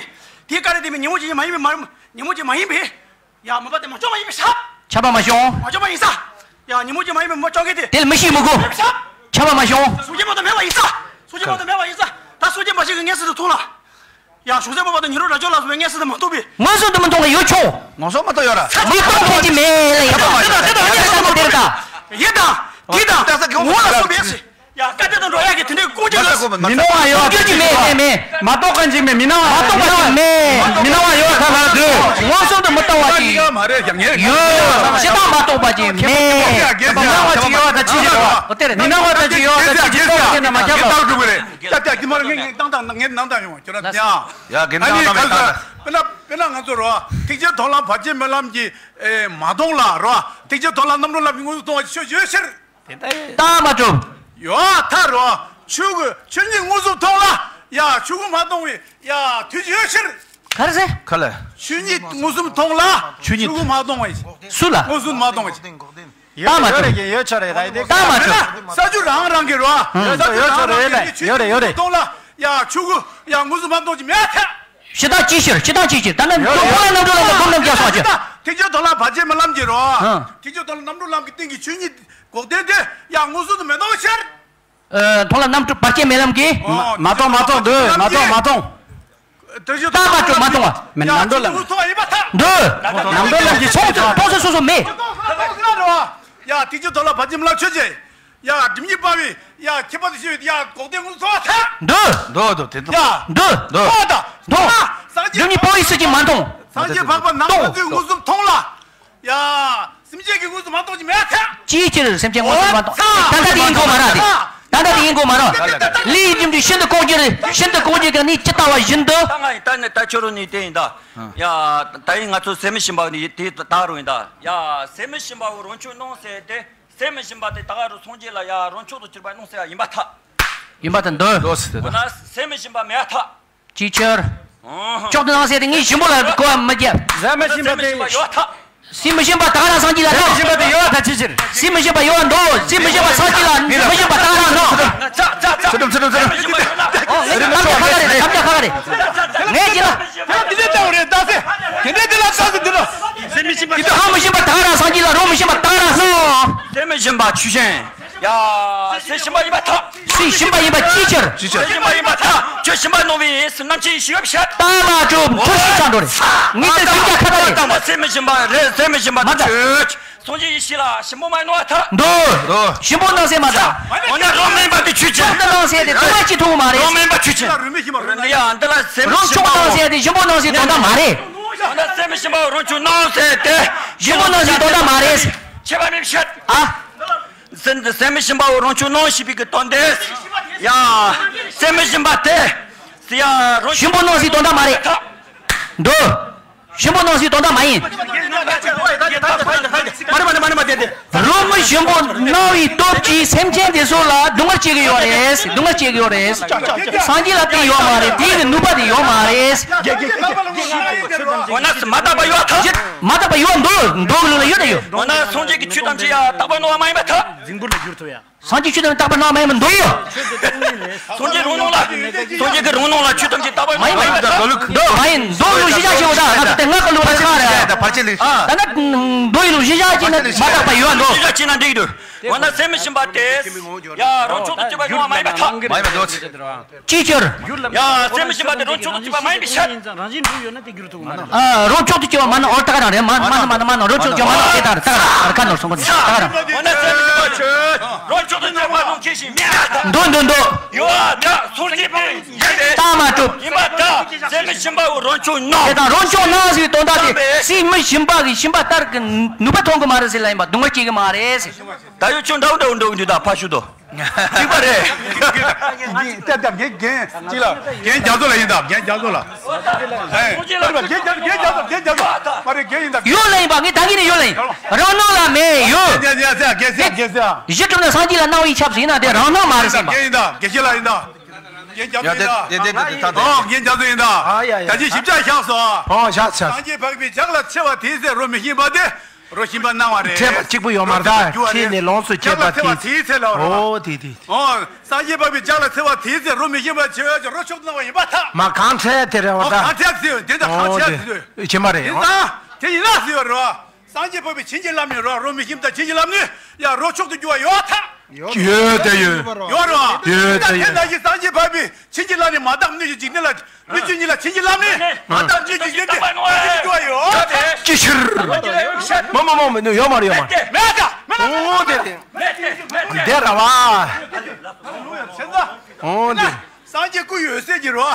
དེའི་སྐབས་ནས་དེ་མིན་ཉིན་མོ་གཅིག་མ་ཡིན་པའི་མ་ཉིན་མོ་གཅིག་མ་ཡིན་པའི། ཡ། མ་པ་དེ་མ་ཆོག་མ་ཡིན་པའི་ས། ཆད་པ་མ་བྱུང་། མ་ཆོག་མ་ཡིན་ས། ཡ། ཉིན་མོ་གཅིག་མ་ཡིན་པའི་མ་ཆོག་གི་དེ། དེ་ལ་མི་ཤེས་མི་དགོས། ས། ཆད་པ་མ་བྱུང་། སྲོག་གཅོད་མ་གཏོགས་མེད་པ་ཡིན་ས། སྲོག་གཅོད་མ་གཏོགས་མེད་པ་ཡིན་ས། ད་སྲོག་གཅོད་མ་བྱེད་ཀྱི་མངོན་གསལ་དུ་མཐོང་ལ། ཡ། གཞུང་ཚབ་སྤོབས་པ་དང་ཉི་རོ་ར་ཅོ་ལ་སོགས་པའི་མངོན་གསལ་དུ་མ་མཐོང་པའི། མངོན་སུམ་དུ་མི་མཐོང་བ་ཡོད་ཆོག་མངོན་སུམ་མ་མཐོང་ཡོད་ར། མ་མཐོང་མཁན་ཅིག་མེད་ལ་ཡིན་ད། ཡིན་ད། ཡིན་ད། ཡིན་ད། ཡིན་ད། ངོ་ལ་སོགས་པའི། ཡ། བཀའ་དྲིན་དང་འགྲོ་ཡག་གི་དེ་འདྲའི་ཀུན་སྤྱོད་ལ། མི་སྣང་བ་ཡོད་པ་ཅིག་མེད། མེད་མེད། མ་རྟོགས་མཁན་ཅིག་མེད། མི་སྣང་བ། མ་རྟོགས་པ་ཅིག་མེད། མི་སྣང་བ་ཡོད་ཐ་ལ་དུ། མངོན་སུམ་དུ་མི་ལྟ་བ་ཅིག་ཡོད། ཅི་ལྟར་མ་རྟོགས་པ་ཅིག་མེད། མི་སྣང་བ་ཅིག་ཡོད་ད་ཅི་ཞིག་རེད། མི་སྣང་བ་ཅིག་ཡོད་ད་ཅི་ཞིག་རྟོགས་པ་ཅིག་ན་མ་ཁྱབ་པ། ཡ། དེ་མ་རེད། ངས་ངས་ནང་དང་ངས་ནང་དང་ཡོང་། ཁྱོད་རང་ཡ། དེ་ཡང་། ཨ་ནི་ག་ས། དཔེར་ན་དཔེར་ན་ང་ཚོ་རོ། ཐེག་ཆེན་མཐོང་ལམ་བར་ཆད་མེད་ལམ་གྱི་མ་མཐོང་ལ་རོ། ཐེག་ཆེན་མཐོང་ལམ་རྣམ་གྲོལ་ལམ་གྱི་མངོན་སུམ་མཐོང་བ་ཆོས་ཡོད་ཕྱིར། རྟགས་མ་གྲུབ། ཡོད་ཐ་རོ། ཆོས་ཀྱི་ཆོས་ཉིད་མངོན་སུམ་མཐོང་ལ། ཡ། ཆོས་སྐུ་མ་མཐོང་བའི་ཡ་དུས་ཡོད་ཕྱིར། ག་རེ་ཟེར། ག་ལ། ཆོས་ཉིད་མངོན་སུམ་མཐོང་ལ། ཆོས་ཉིད་ཆོས་སྐུ་མ་མཐོང་བའི། སུ་ལ། མངོན་སུམ་མ་མཐོང་བའི། རྟགས་མ་གྲུབ། ཡོད་ཆོག་རེད་ད། རྟགས་མ་གྲུབ། ས་བཅུ་རང་རང་གི་རོ། ཡོད་ཆོག་རེད་ལ། ཡོད་རེད་ཡོད་རེད། མཐོང་ལ། ཡ། ཆོས་སྐུ་ཡ་མངོན་སུམ་མ་མཐོང་ཅི་མེད་ཐལ། ཞེ་དྲག་ཅིའི་ཕྱིར། ཞེ་དྲག་ཅིའི་ཕྱིར། ད་ནི་ཡོད་རེད། མཐོང་ལམ་རྣམ་གྲོལ་ལམ་ལ་སྒོམ་རྣམས་རྒྱག་སོང་ཅི། ཐེག་ཆེན་མཐོང་ལམ་བར་ཆད་མེད་ལམ་གྱི་རོ། ཐེག་ཆེན་མཐོང་ལམ་རྣམ་གྲོལ་ལམ་གྱི་སྟེང་གི་ཆོས་ཉིད་འགོག་བདེན་དེ་ཡང་མངོན་སུམ་དུ་མི་མཐོང་ཕྱིར། ཨ། མཐོང་ལམ་རྣམ་གྲོལ་བར་ཆད་མེད་ལམ་གྱི། མ་མ་མཐོང་མ་མཐོང་འདོད། མ་མཐོང་མ་མཐོང་། རྟགས་མ་གྲུབ་མ་མཐོང་བ། མི་རྣམ་གྲོལ་ལམ། འདོད། རྣམ་གྲོལ་ལམ་གྱི་ཕྱོགས་སུ་མཐོང་སོ་སོ་སོ་མེད། ཡ། ཐེག་ཆེན་མཐོང་ལམ་བར་ཆད་མེད་ལམ་ཆོས་ཅན། ཡ། སྒྲིབ་གཉིས་སྤང་བའི་ཡ་ཁྱད་པར་དུ་ཕྱེ་བའི་ཡ་འགོག་བདེན་མངོན་སུམ་མཐོང་བ་ཐལ། འདོད། འདོད་འདོད་དེ་མཐོང་། ཡ། འདོད། མཐོང་བ་དང་། མཐོང་། སངས་རྒྱས། སྒྲིབ་གཉིས་སྤང་བའི་ཚུལ་གྱིས་མ་མཐོང་། སངས་རྒྱས་འཕགས་པ་ནམ་མཁའ་མཐོང་། མངོན་སུམ་མཐོང་ལ། ཡ། སེམས་ཅན་གྱི་མངོན་སུམ་མ་མཐོང་ཅི་མེད་ཐལ། ཅིའི་ཕྱིར་སེམས་ཅན་མངོན་སུམ་མ་མཐོང་། ད་ལྟ་དེ་ཡིན་དགོས་མ་རེད་དེ། ད་ལྟ་དེ་ཡིན་དགོས་མ་རེད། ལས་ཡིན་རྒྱུ་འདི་ཤིན་ཏུ་ལྐོག་གྱུར། ཤིན་ཏུ་ལྐོག་གྱུར་གྱི་གནས་ཇི་ལྟ་བ་བཞིན་དུ། ད་ང་ཡིན་ད་ནི་ད་ཁྱོད་རང་ནི་དེ་ཡིན་ད། ཡ། ད་ཡིན་ང་ཚོ་སེམས་མི་ཤེས་པ་ནི་དེ་ད་རུང་ཡིན་ད། ཡ། སེམས་མི་ཤེས་པ་བོ་རང་ཆོས་སྣང་ཟེར་ཏེ། སེམས་མི་ཤེས་པ་དེ་ད་ག་རུ་སངས་རྒྱས་ལ་ཡ་རང་མཆོག་ཏུ་གྱུར་པ་སྣང་ཟེར་ཡ་ཡིན་པ་ཐལ། ཡིན་པ་དང་འདོད། འོ་ན་སེམས་མི་ཤེས་པ་མེད་ཐལ། ཅིའི་ཕྱིར། མཆོག་ཏུ་སྣང་ཟེར་དེ་ངའི་ཞིམ་པོ་ལ་གོ་བ་མི་རྒྱབ། སེམས་མི་ཤེས་པ་དེ་ཡོད་ཐལ། སེམས་མི་ཤེས་པ་ད་ག་རང་སངས་རྒྱས་ལ། སེམས་མི་ཤེས་པ་དེ་ཡོད་ཐལ་ཅིའི་ཕྱིར། སེམས་མི་ཤེས་པ་ཡོད་འདོད། སེམས་མི་ཤེས་པ་སངས་རྒྱས་ལ་མི་ཤེས་པ་ད་ག་རང་ནོ། ཚ་ཚ་ཚ། ཚ་ཚ་ཚ། ངས་ཅི་ལ། ད་འདི་འདྲ་ལྟ་བ་རེད་ད་ཟེར། དེ་འདྲ་དེ་ལ་ལྟ་ཟེར་འདི་ལ། སེམས་མི་ཤེས་པ། དེ་ཧ་མི་ཤེས་པ་ད་ག་རང་སངས་རྒྱས་ལ་རོ་མི་ཤེས་པ་ད་ག་རང་ནོ། སེམས་མི་ཤེས་པ་ཆོས་ཅན། ཡ། སེམས་ཤེས་པ་ཡིན་པ་ཐལ། སེམས་ཤེས་པ་ཡིན་པ་ཅིའི་ཕྱིར། སེམས་ཤེས་པ་ཡིན་པ་ཐལ། ཁྱོད་ཤེས་པ་སྣང་བའི་སེམས་རྣམ་མཁྱེན་ཞིག་ཡོད་ཤག། ལྟ་བ་གྲུབ་ཐུར་ཞིག་ཆགས་འགྲོ་རེད། ངས་ད་ཁྱོད་ཀྱ་ཁ་ད་རེད། ད་མ་སེམས་མི་ཤེས་པ་རེད། སེམས་མི་ཤེས་པ་མ་ད་ད། སངས་རྒྱས་ཡེ་ཤེས་ལ་ཞིམ་པོ་མ་ནོ་བ་ཐལ། འདོད། ཞིམ་པོ་སྣང་ཟེར་མ་ད། འོ་ན་རོ་མིན་པ་དེ་ཆོས་ཅན། ཞིམ་པོ་སྣང་ཟེར་དེ་སྟོང་པ་གཅིག་མཐོང་གི་མ་རེད། རོ་མིན་པ་ཆོས་ཅན། ཡ། འདི་ལ་སེམས་རང་ཕྱོགས་སྣང་ཟེར་དེ་ཞིམ་པོ་སྣང་ཟེར་དོན་དག་མ་རེད། འོ་ན་སེམས་མི་ཤེས་པ་རང་ཕྱོགས་སྣང་ཟེར་དེ་ཞིམ་པོ་སྣང་ཟེར་དོན་དག་མ་རེད། ཁྱད་པར་མེད་ཤག། ཨ། སེམས་སེམས་མི་ཤེས་པ་རང་ཕྱོགས་སྣང་ཞེས་པའི་གི་དོན་དེ། ཡ། སེམས་མི་ཤེས་པ་དེ། ཡ། རང་ཞིམ་པོ་སྣང་ཟེར་དོན་དག་མ་རེད། འདོད། ཞིམ་པོ་སྣང་ཟེར་དོན་དག་མ་ཡིན། མ་རེད་མ་རེད་མ་རེད་མ་རེད། རོ་མི་ཞིམ་པོ་སྣང་བའི་སྟོབས་ཀྱིས་སེམས་ཅན་དེ་ཚོ་ལ་སྡུག་བསྔལ་སྐྱེ་གི་ཡོད་རེད། སྡུག་བསྔལ་སྐྱེ་གི་ཡོད་རེད། སངས་རྒྱས་ལ་དེ་ཡོད་མ་རེད། དེའི་གི་ནུས་པ་དེ་ཡོད་མ་རེད། འོ་ན་མ་དག་པ་ཡོད་ཐལ། མ་དག་པ་ཡོད་འདོད། འདོད་གི་ལུགས་ལ་ཡོད་དེ་ཡོད། འོ་ན་སངས་རྒྱས་ཀྱི་ཆོས་ཐམས་ཅད་ཡང་དག་པར་སྣང་བ་མ་ཡིན་པར་ཐལ། རྫིང་བུར་ལ་བསྒྱུར་ཐུབ་ཡ། སངས་རྒྱས་ཆོས་ཐམས་ཅད་དག་པར་སྣང་བ་མ་ཡིན་པར་འདོད་ཡོད། སངས་རྒྱས་རང་སྣང་ལ། སངས་རྒྱས་ཀྱི་རང་སྣང་ལ་ཆོས་ཐམས་ཅད་དག་པར་མ་ཡིན་པར་འདོད། འདོད་མ་ཡིན། འདོད་ལུགས་གཞི་བཞག་ཆེ་བ་དང་ང་ཚོ་དེ་སྔ་གི་ལུགས་ལ་ཁག་རེད། ད་ནི་འདོད་ཡིན་ལུགས་གཞི་བཞག་ཅིག་ནི་མ་དག་པ་ཡོད་འདོད། གཞི་བཞག་ཅིག་ན་འགྲིག་འདུག། འོ་ན་སེམས་མི་ཤེས་པ་དེ། ཡ། རང་ཕྱོགས་སུ་གྱུར་པ་སྣང་བ་མ་ཡིན་པར་ཐལ། མ་ཡིན་པར་འདོད། ཅིའི་ཕྱིར། ཡ། སེམས་མི་ཤེས་པ་དེ་རང་ཕྱོགས་སུ་གྱུར་པ་མ་ཡིན་པའི་ཕྱིར། རང་བཞིན་གྲུབ་ཡོད་ན་དེ་འགྱུར་ཐུབ་ཀྱི་མ་རེད། ཨ། རང་ཕྱོགས་སུ་གྱུར་པ་མ་ནི་འོ་ད་ག་རང་རེད། མ་མ་ནི་མ་ནི་མ་ནི་རང་ཕྱོགས་སུ་གྱུར་མ་ནི་དེ་ལྟར་ད་ག་རང་ཁ་ནོར་སོང་གི་ད་ག་རང་། འོ་ན་སེམས་མི་ཤེས་པ་ཆོས། རང་ཕྱོགས་སུ་གྱུར་པ་སྣང་མཁན་ཞིག་མེད། འདོད་འདོད་འདོད། ཡོད་ད་སོར་གྱི་དེ་ཡིན་ཏེ། རྟགས་མ་གྲུབ། ཡིན་པ་ད་སེམས་མི་ཤེས་པ་བོ་རང་ཕྱོགས་སྣང་། དེ་དང་རང་ཕྱོགས་སྣང་ཟེར་བའི་དོན་དག་དེ་སེམས་མི་ཤེས་པ་གི་ཤེས་པ་ལྟར་གི་ནུས་པ་ཐོན་གི་མ་རེད་ཟེར་ལ་ཡིན་པ་སྡུག་བསྔལ་སྐྱེ་གི་མ་རེད་ཟེར། ད་ཡོད་ཆོས་འདྲ་བོ་འདྲ་བོ་འགྲོ་གི་འདུག་ད་ཕ་ཤུ་དོ། གཅིག་པ་རེད། ལྟ་ལྟ་རྒན་རྒན་གཅིག་ལ་རྒན་རྒྱ་མཚོ་ལ་ཡིན་ད་རྒན་རྒྱ་མཚོ་ལ། ཨེ། རྒན་རྒྱ་རྒན་རྒྱ་མཚོ་རྒན་རྒྱ་མཚོ་མ་རེད་རྒན་ཡིན་ད། ཡོད་ལ་ཡིན་པ་ངས་ད་གིན་ནས་ཡོད་ལ་ཡིན། རང་སྣང་ལ་མེད་ཡོད། རྒྱལ་སྲས། རྒྱལ་སྲས། རྒྱལ་སྲས། གཞི་གྲུབ་ནས་སངས་རྒྱས་ལ་གནང་བའི་ཆབ་ཟིན་ན་དེ་རང་སྣང་མ་རེད་ཟིན་པ། རྒན་ཡིན་ད། དགེ་བཤེས་ལགས་ཡིན་ད། རྒན་རྒྱ་མཚོ་ཡིན་ད། ཨོ་རྒན་རྒྱ་མཚོ་ཡིན་ད། ད་ཅི་ཞིབ་ཆ་བཞག་སོ། ཨོ་བཞག་བཞག་སངས་རྒྱས་འཕགས་པའི་ལྗགས་ལ་འཚེ་བ་དེའི་ཚེ་རོ་མི་ཤིང་པ་དེ་རོ་ཤིང་པ་གནང་བ་རེད། འཕྲད་པ་གཅིག་པུ་ཡོད་མ་རེད་ད། ཁྱེད་ནས་ལོངས་སུ་སྤྱད་པ་དེའི་ཚེ་ལ་རོ། ཨོ་དེ་དེ། ཨོ་སངས་རྒྱས་འཕགས་པའི་ལྗགས་ལ་འཚེ་བ་དེའི་ཚེ་རོ་མི་ཤིང་པ་བྱེད་འོས་ཀྱི་རོ་མཆོག་ཏུ་གནང་བ་ཡིན་པར་ཐལ། མ་གང་འཕྲད་དེ་རེད་བ་ད། གང་འཕྲད་ཟེར་བ་དེ་ད་གང་འཕྲད་ཟེར་བ་ཡིན་ཙང་དེ་ཡིན་ན་ཟེར་བ་རེད་བ། སངས་རྒྱས་འཕགས་པའི་བྱིན་གྱིས་བརླབས་ནས་རོ་རོ་མི་ཤིང་དང་བྱིན་གྱིས་བརླབས་ནས་ཡང་རོ་མཆོག་ཏུ་གྱུར་བ་ཡོད་ཐལ། ཡོད་དེ་ཡོད། ཡོད་རེད་བ། ཡོད་དེ་ཡོད། དེ་ནང་བཞིན་སངས་རྒྱས་འཕགས་པའི་བྱིན་གྱིས་བརླབས་ནས་མ་དག་སྣོད་ཀྱི་འཇིག་རྟེན་ལ་སྣོད་བཅུད་གཉིས་ལ་བྱིན་གྱིས་བརླབས་ནས་མ་དག་སྣོད་ཀྱི་འཇིག་རྟེན་དུ་སྣོད་བཅུད་གྱུར་བ་ཡོད་ཐལ། ཅི་ཕྱིར། མ་མ་མ་མ་ཡོད་མ་རེད་ཡོད་མ་རེད། མེད་ད་མེད་ད། འོ་དེ་རེད། འདི་རེད་བ། འོ་དེ། སངས་རྒྱས་སྐུ་ཡི་འོད་ཟེར་གྱིས་རོ།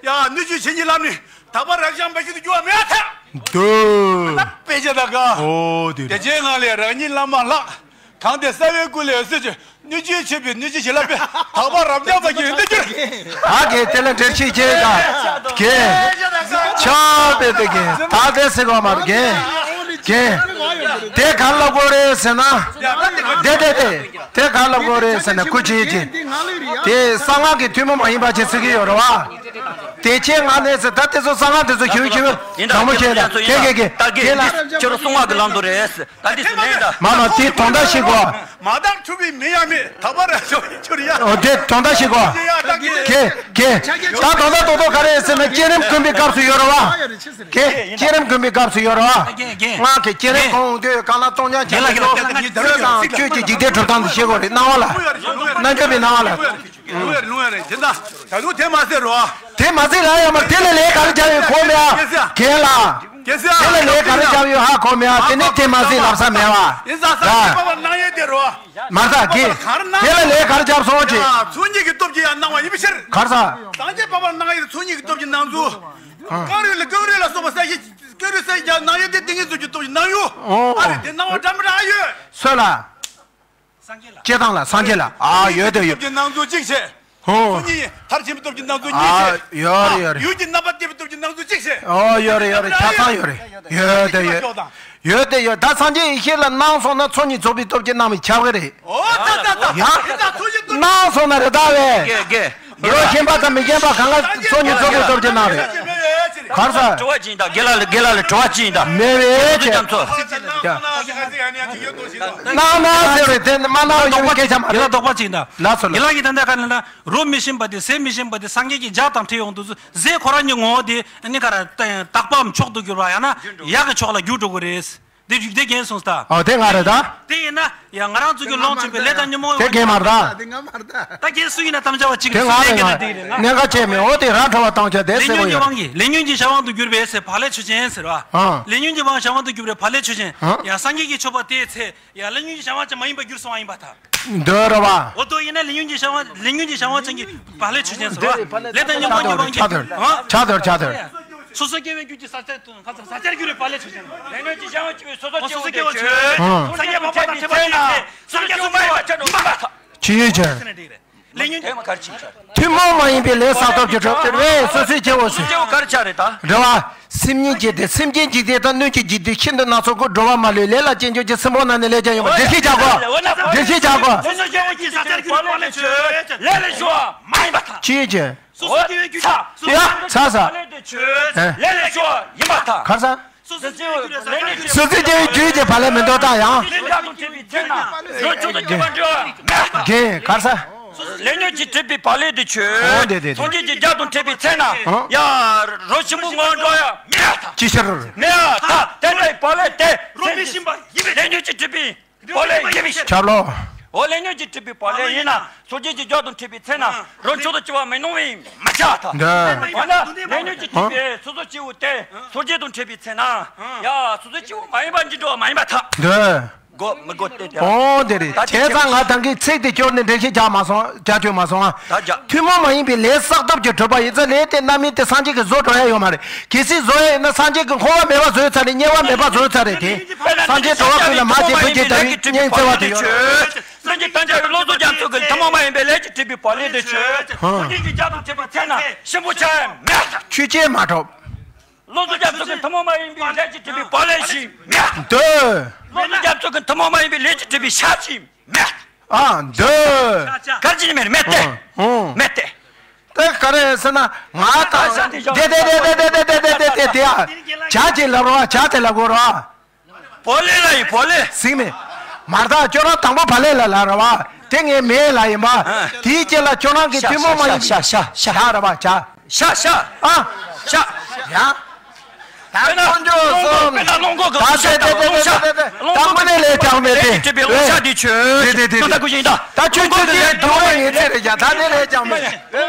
ཡ་སྣོད་བཅུད་བྱིན་གྱིས་བརླབས་ནས་དག་པ་རབ་འབྱམས་པ་ཞིག་ཏུ་གྱུར་བ་མེད་ཐལ། འདོད། དཔེ་ཆ་ད་ག་འོ་དེ་དེ་རེད། ཅན་ངང་ལས་རང་ཉིད་བླ་མ་ལགས། གང་དེ་རྩ་བའི་སྐུ་ལས་འོད་ཟེར་གྱིས་སྣོད་བཅུད་མཆོད་པའི་སྣོད་བཅུད་བྱིན་རླབས་པས་དག་པ་རབ་འབྱམས་པ་ཞིག་ཡོང་དུ་གྱུར། ད་གེ་དེ་ལ་འགྲེལ་བཤད་བྱེད་ད། གེ། ཆ་པེ་དེ་གེ་ད་དེ་སེ་གོ་མར་གེ། གེ། དེ་ག་ལ་གོ་རེད་ཟེར་ན། དེ་དེ་དེ། དེ་ག་ལ་གོ་རེད་ཟེར་ན་ཁུ་ཆེ་ཆེ། དེ་གསང་སྔགས་ཀྱི་ཐུན་མོང་མ་ཡིན་པ་ཅེས་ཟེར་གྱི་ཡོད་རེད་བ། དེ་ཁྱེད་ང་ནས་ཟེར་ད་དེ་ཚོ་གསང་སྔགས་དེ་ཚོ་ཞུ་ཞུ་ཡིན་ད། དྲང་མོ་བཤད་ད་ཁྱེད་ཁྱེད་ཁྱེད་ད་ཁྱེད་ལ། ཁྱེད་རང་གསང་སྔགས་ཀྱི་ལམ་དུ་རེད། ད་དེ་ཚོ་ནས་ད། མ་མ་དེ་དོན་དག་ཞིག་གོ། མ་དག་འཁྲུལ་པའི་མི་ཡང་མེད་དག་པ་རབ་འབྱམས་ཡིན་གྱུར་ཡ། ཨོ་དེ་དོན་དག་ཞིག་གོ། ཁྱེད་ཁྱེད་ད་དོན་དག་རྡོག་རྡོག་ག་རེ་ཟེར་ན་བསྐྱེད་རིམ་བསྐུལ་བའི་སྐབས་སུ་ཡོད་རེད་བ། ཀྱེ། བསྐྱེད་རིམ་བསྐུལ་བའི་སྐབས་སུ་ཡོད་རེད་བ། སྔགས་ཀྱི་བསྐྱེད་རིམ་གོང་དུ་གང་ལ་གཏོང་ཀྱང་བྱ་བའི་བློ། ཆོས་དང་ཆོས་ཀྱི་འཇིག་རྟེན་གྲུབ་སྟངས་དུ་ཤེས་དགོས་རེད། སྣང་བ་ལ། རྣལ་འབྱོར་པའི་སྣང་བ་ལ། ལུང་ཡ་རེད་ལུང་ཡ་རེད་དེ་འདྲ། ད་དུང་དེ་མ་ཟེར་རོ། དེ་མ་ཟེར་ལ་ཡ་མ་དེ་ལ་ལས་ག་རེ་བྱ་བའི་གོ་མེད་ཨ། རྒན་ལ། དེ་ལ་ལས་ག་རེ་བྱ་བའི་ཧ་གོ་མེད་ཨ། དེ་ནི་དེ་མ་ཟེར་ལབ་ས་མེད་བ། ཡིན་ཙང་སངས་རྒྱས་འཕགས་པ་སྣང་ཡས་དེ་རོ། མར་ཟ་གི། དེ་ལ་ལས་ག་རེ་བྱ་སོང་ཅི། ཚོགས་གཉིས་ཀྱི་སྟོབས་ཀྱིས་ཡང་སྣང་བ་ཡིན་པའི་ཕྱིར། གར་ཟ། སངས་རྒྱས་འཕགས་པ་སྣང་ཡས་ཚོགས་གཉིས་ཀྱི་སྟོབས་ཀྱིས་སྣང་ཚུལ། གངས་རི་ལ་གངས་རི་ལ་སོགས་པ་ས་གཞི། གངས་རི་ས་གཞི་བརྒྱ་སྣང་ཡས་དེ་ཏིང་ངེ་འཛིན་གྱི་སྟོབས་ཀྱིས་སྣང་ཡུལ། ཨོ། ཨ་རེ་དེ་སྣང་བ་འདྲ་མི་འདྲ་ཨ་ཡོད། སོ་ལ། སྐྱེ་སྟངས་ལ་སངས་རྒྱས་ལ་ཨ་ཡོད་དེ་ཡོད། སྟོབས་ཀྱིས་སྣང་ཚུལ་གཅིག་བྱས། ཧོ། ཚོགས་གཉིས་མཐར་ཕྱིན་པའི་སྟོབས་ཀྱིས་སྣང་ཚུལ་གཉིས་ཨ་བྱས། ཡོད་རེད་ཡོད་རེད། ཡུལ་གྱི་རྣམ་པ་བལྟས་པའི་སྟོབས་ཀྱིས་སྣང་ཚུལ་གཅིག་བྱས། ཨོ་ཡོད་རེད་ཡོད་རེད། ཆ་ཚང་ཡོད་རེད། ཡོད་དེ་ཡོད། ཡོད་དེ་ཡོད། ད་སངས་རྒྱས་ཡེ་ཤེས་ལ་སྣང་སོང་ན་ཚོགས་གཉིས་རྫོགས་པའི་སྟོབས་ཀྱིས་སྣང་བའི་ཁྱབ་ཀྱི་རེད། ཨོ་ཙ་ཙ་ཙ། ཡ། ཡིན་ཙང་ཚོགས་གཉིས་སྟོབས། སྣང་སོང་ན་རེད་ད་བས། རྒན་རྒན། རོ་ཞེན་པ་དང་མི་ཞེན་པ་གང་ག་ཚོགས་གཉིས་རྫོགས་པའི་སྟོབས་ཀྱིས་སྣང་རེད། གར་ས། དྲི་བ་ཅི་ཡིན་ད། རྒན་ལགས་ལ་རྒན་ལགས་ལ་དྲི་བ་ཅི་ཡིན་ད། མེད་བས་ཆེ། རྒྱ་མཚོ། ཡ། སྣང་སྣང་ཟེར་བས་དེ་མ་སྣང་བའི་སྐད་ཆ་མ་རེད། རྒན་ལགས་དོགས་པ་ཅི་ཡིན་ད། ལགས་སོ་ལགས། རྒན་ལགས་ཀྱིས་ད་ལྟ་ག་ལ་ན་རོ་མི་ཞིམ་པ་དེ་ཟས་མི་ཞིམ་པ་དེ་སངས་རྒྱས་ཀྱི་ལྗགས་དང་འཕྲད་ཡོང་དུས་སུ་ཟས་ཁོ་རང་གི་ངོ་བོ་དེ་ནི་ག་ར་དག་པའམ་མཆོག་ཏུ་གྱུར་པ་ཡང་ན་ཡག་གི་ཕྱོགས་ལ་འགྱུར་འགྲོ་གི་རེད། དེ་རྒྱུད་སྡེ་རྒན་གསུངས་ས། ཨོ་དེ་ང་རེད་ད། དེ་ཡིན་ན་ཡང་ང་རང་ཚོ་གི་ལོངས་སྤྱོད་པའི་ལས་དང་ཉོན་མོངས་དེ་རྒན་མ་རེད་ད། དེ་ང་མ་རེད་ད། ད་རྒན་སུ་ཡིན་ན་དམ་བཅའ་བ་གཅིག་རེད། སུ་ལས་རྒན་ན་དེ་རེད་ང་། གནད་འགག་ཆེ་མེད། ཨོ་དེ་རང་ཁྲོ་བ་བཏང་བྱ་དེ་ལས་ཟེར་ཉོན་གྱི་བ་ཡོད་རེད། དབང་གིས་ལས་ཉོན་གྱི་བྱ་དབང་དུ་གྱུར་པའི་ཟེར་བག་ལེབ་ཆོས་ཅན་ཟེར་བ། ཨ། ལས་ཉོན་གྱི་བྱ་དབང་དུ་གྱུར་པའི་བག་ལེབ་ཆོས་ཅན། ཨ། ཡང་སངས་རྒྱས་ཀྱིས་མཆོད་པ་དེའི་ཚེ། ཡང་ལས་ཉོན་གྱི་བྱ་དབང་ཅན་མ་ཡིན་པར་གྱུར་སོང་བ་ཡིན་པར་ཐལ། འདོད་ར་བ། འོ་དོ་ཡིན་ན་ལས་ཉོན་གྱི་བྱ་དབང་ལས་ཉོན་གྱི་བྱ་དབང་ཅན་གྱི་བག་ལེབ་ཆོས་ཅན་ཟེར་བ། ལས་དང་ཉོན་མོངས་ཀྱི་དབང་གིས། ཆ་དོར་ཆ་དོར་ཆ་དོར། སོ་སོ་སྐྱེ་བོའི་རྒྱུད་ཀྱི་ས་ཆ་དང་ས་ཆར་གྱུར་པའི་བག་ལེབ་ཆོས་ཅན། ལས་ཉོན་གྱི་བྱ་དབང་ཆོས་སོ་སོ་སྐྱེ་བོ་ཆོས། སངས་རྒྱས་འཕགས་པ་དང་ཕྲད་པ་ཡིན་ཏེ་སངས་རྒྱས་སུ་མ་ཡིན་པ་ཆ་དོར་མིན་པར་ཐལ། ཅི་ཡོད་ཅེ། ལས་ཉོན་གྱི་ཐུན་མོང་མ་ཡིན་པའི་ལས་བསགས་སྟོབས་ཀྱིས་གྲུབ་པ་རེད། སོ་སོའི་སྐྱེ་བོ་སོ་སོའི་སྐྱེ་བོ་ག་རེ་ཆགས་རེད་ད། རེད་བ། སེམས་ཉིད་ཀྱི་དེ་སེམས་ཅན་འཇིག་རྟེན་དང་སྣོད་ཀྱི་འཇིག་རྟེན་ཤིན་ཏུ་སྣ་ཚོགས་ཀུན་འགྲོ་བ་མ་ལུས་ལས་ལ་སྐྱེ་འགྱུར་གྱི་སེམས་པོ་ན་ནི་ལས་ཀྱང་ཡོད་པ་འགྲེལ་བཤད་བྱ་དགོས། འགྲེལ་བཤད་བྱ་དགོས། སོ་སོ་སྐྱེ་བོ་གི་ས་ཆར་གྱུར་པའི་བག་ལེབ་ཆོས། ལས་ལས་བྱུང་བ་མ་ཡིན་པར་ཐལ། ཅི་ཡོད་ཅེ། སོ་སོ་སྐྱེ་བོའི་རྒྱུད་ཀྱི་ཡ་ཚ་ས། བག་ལེབ་དེ་ཆོས། ལས་ལས་བྱུང་བ་ཡིན་པར་ཐལ། ག་རེ་ཟ། སོ་སོ་སྐྱེ་བོའི་རྒྱུད་ཀྱི་བག་ལེབ་མི་འདོད་ད་ཡང་། ལས་ཉོན་གྱིས་སྦྱར་དང་འཕྲད་པའི་ཚེ་ན་རོ་ཆུང་དུ་གྱུར་པ་འགྲོ་ཡ་མེད། རྒན་ག་རེ་ཟ། ལས་ཉོན་གྱིས་སྦྱར་བའི་བག་ལེབ་དེ་ཆོས། འོ་དེ་དེ་དེ། སངས་རྒྱས་ཀྱི་ལྗགས་དང་འཕྲད་པའི་ཚེ་ན། ཨང་། ཡ། རོ་ཞིམ་པོ་ངོ་འགྲོ་ཡ་མེད་ད། ཅི་ཕྱིར། མེད་ད། དེ་འདྲའི་བག་ལེབ་དེ་རོ་མི་ཞིམ་པ་ཡིན་པའི་ལས་ཉོན་གྱིས་སྦྱར་བའི་བག་ལེབ་ཡིན་པའི་ཕྱིར། ཆབ་ལོ། འོ་ལས་ཉོན་གྱིས་སྦྱར་བའི་བག་ལེབ་ཡིན་ན་སངས་རྒྱས་ཀྱི་ལྗགས་དང་འཕྲད་པའི་ཚེ་ན་རོ་མཆོག་ཏུ་གྱུར་པ་མིན་ནོ་བས་མི་ཆགས་ད། འདོད། འོ་ན་ལས་ཉོན་གྱིས་སྦྱར་བའི་སོ་སོ་སྐྱེ་བོ་དེ་སངས་རྒྱས་དང་འཕྲད་པའི་ཚེ་ན་ཡ་སོ་སོ་སྐྱེ་བོ་མ་ཡིན་པ་འཇིག་འགྲོ་བ་མ་ཡིན་པར་ཐལ། འདོད། གོ་མི་གོ་དེ་དེ། འོ་དེ་རེད། ད་བྱས་ཙང་ང་ད་གིན་ཚིག་དེ་སྐྱོར་ནས་འགྲེལ་བཤད་རྒྱག་མ་སོང་། རྒྱག་ཆོག་མ་སོང་ཨ། ད་རྒྱག་ཐུན་མོང་མ་ཡིན་པའི་ལས་བསགས་སྟོབས་ཀྱིས་གྲུབ་པ་ཡིན་ཙང་ལས་དེ་རྣམ་སྨིན་དེ་སངས་རྒྱས་ཀྱིས་བཟོ་འགྲོ་ཡ་ཡོད་མ་རེད། གལ་སྲིད་བཟོ་ཡ་ཡིན་ན་སངས་རྒྱས་ཀྱིས་འཁོར་བ་མེད་པ་བཟོས་ཚར་རེད། དམྱལ་བ་མེད་པ་བཟོས་ཚར་རེད་དེ། སངས་རྒྱས་འགྲོ་བ་ཀུན་ལ་མ་བྱས་པའི་རྒྱུ་དང་སྙིང་བརྩེ་བ་དེ་ཡོད། སངས་རྒྱས་དམ་བཅའ་བའི་བློ་བཟོ་རྒྱ་མཚོ་གིས་ཐུན་མོང་མ་ཡིན་པའི་ལས་ཀྱིས་གྲུབ་པའི་བག་ལེབ་དེ་ཆོས། སངས་རྒྱས་ཀྱི་ལྗགས་དང་འཕྲད་པའི་ཚེ་ན་ཞིམ་པོ་ཆགས་ཡ་མེད། ཆོས་ཅན་མ་གྲུབ། བློ་བཟང་རྒྱ་མཚོ་གི་ཐུན་མོང་མ་ཡིན་པའི་ལས་ཀྱིས་གྲུབ་པའི་བག་ལེབ་ཞིག་མེད། འདོད། བློ་བཟང་རྒྱ་མཚོ་གི་ཐུན་མོང་མ་ཡིན་པའི་ལས་ཀྱིས་གྲུབ་པའི་ཤ་ཞིག་མེད། ཨ། འདོད། གར་གྱི་མེད་མེད་དེ། ཨོ། མེད་དེ། དེ་ག་རེ་ཟེར་ན་ང་དང་དེ་དེ་དེ་དེ་ཡ། བྱ་ཅིག་ལབ་རོགས། བྱ་དེ་ལབ་དགོས་རོགས། བག་ལེབ་ལ་ཡིན་བག་ལེབ། ཟིག་མེད། མར་ད་ཁྱོད་རང་དང་པོ་བག་ལེབ་ལ་ལབ་ར་བ། དེ་ངའི་མེད་ལ་ཡིན་པ། དེའི་རྗེས་ལ་ཁྱོད་རང་གི་ཤ་ཐུན་མོང་མ་ཡིན། ཤ་ཤ་ཤ་ཤ་ཤ། ལབ་ར་བ་བྱ། ཤ་ཤ། ཨ། ཤ། ཡ། ད་དཀོན་མཆོག་གསུམ། དཔེར་ན་རླུང་སྒོ་གི་ད་རླུང་ཤ་དེ་དང་རླུང་ཤ། དེ་དེ་རླུང་སྒོ་དེ་ལས་ཀྱང་མེད་དེ། ལས་ཀྱིས་གྲུབ་པའི་རླུང་ཤ་དེ་ཆོས། དེ་དེ་དེ་དེ་ད་ཀུ་ཤིང་ད། ད་ཁྱོད་ཁྱོད་ཀྱི་ལས་དུ་བ་ཡིན་ཚེ་རེ་རྒྱ་ད་དེ་ལས་ཀྱང་མེད།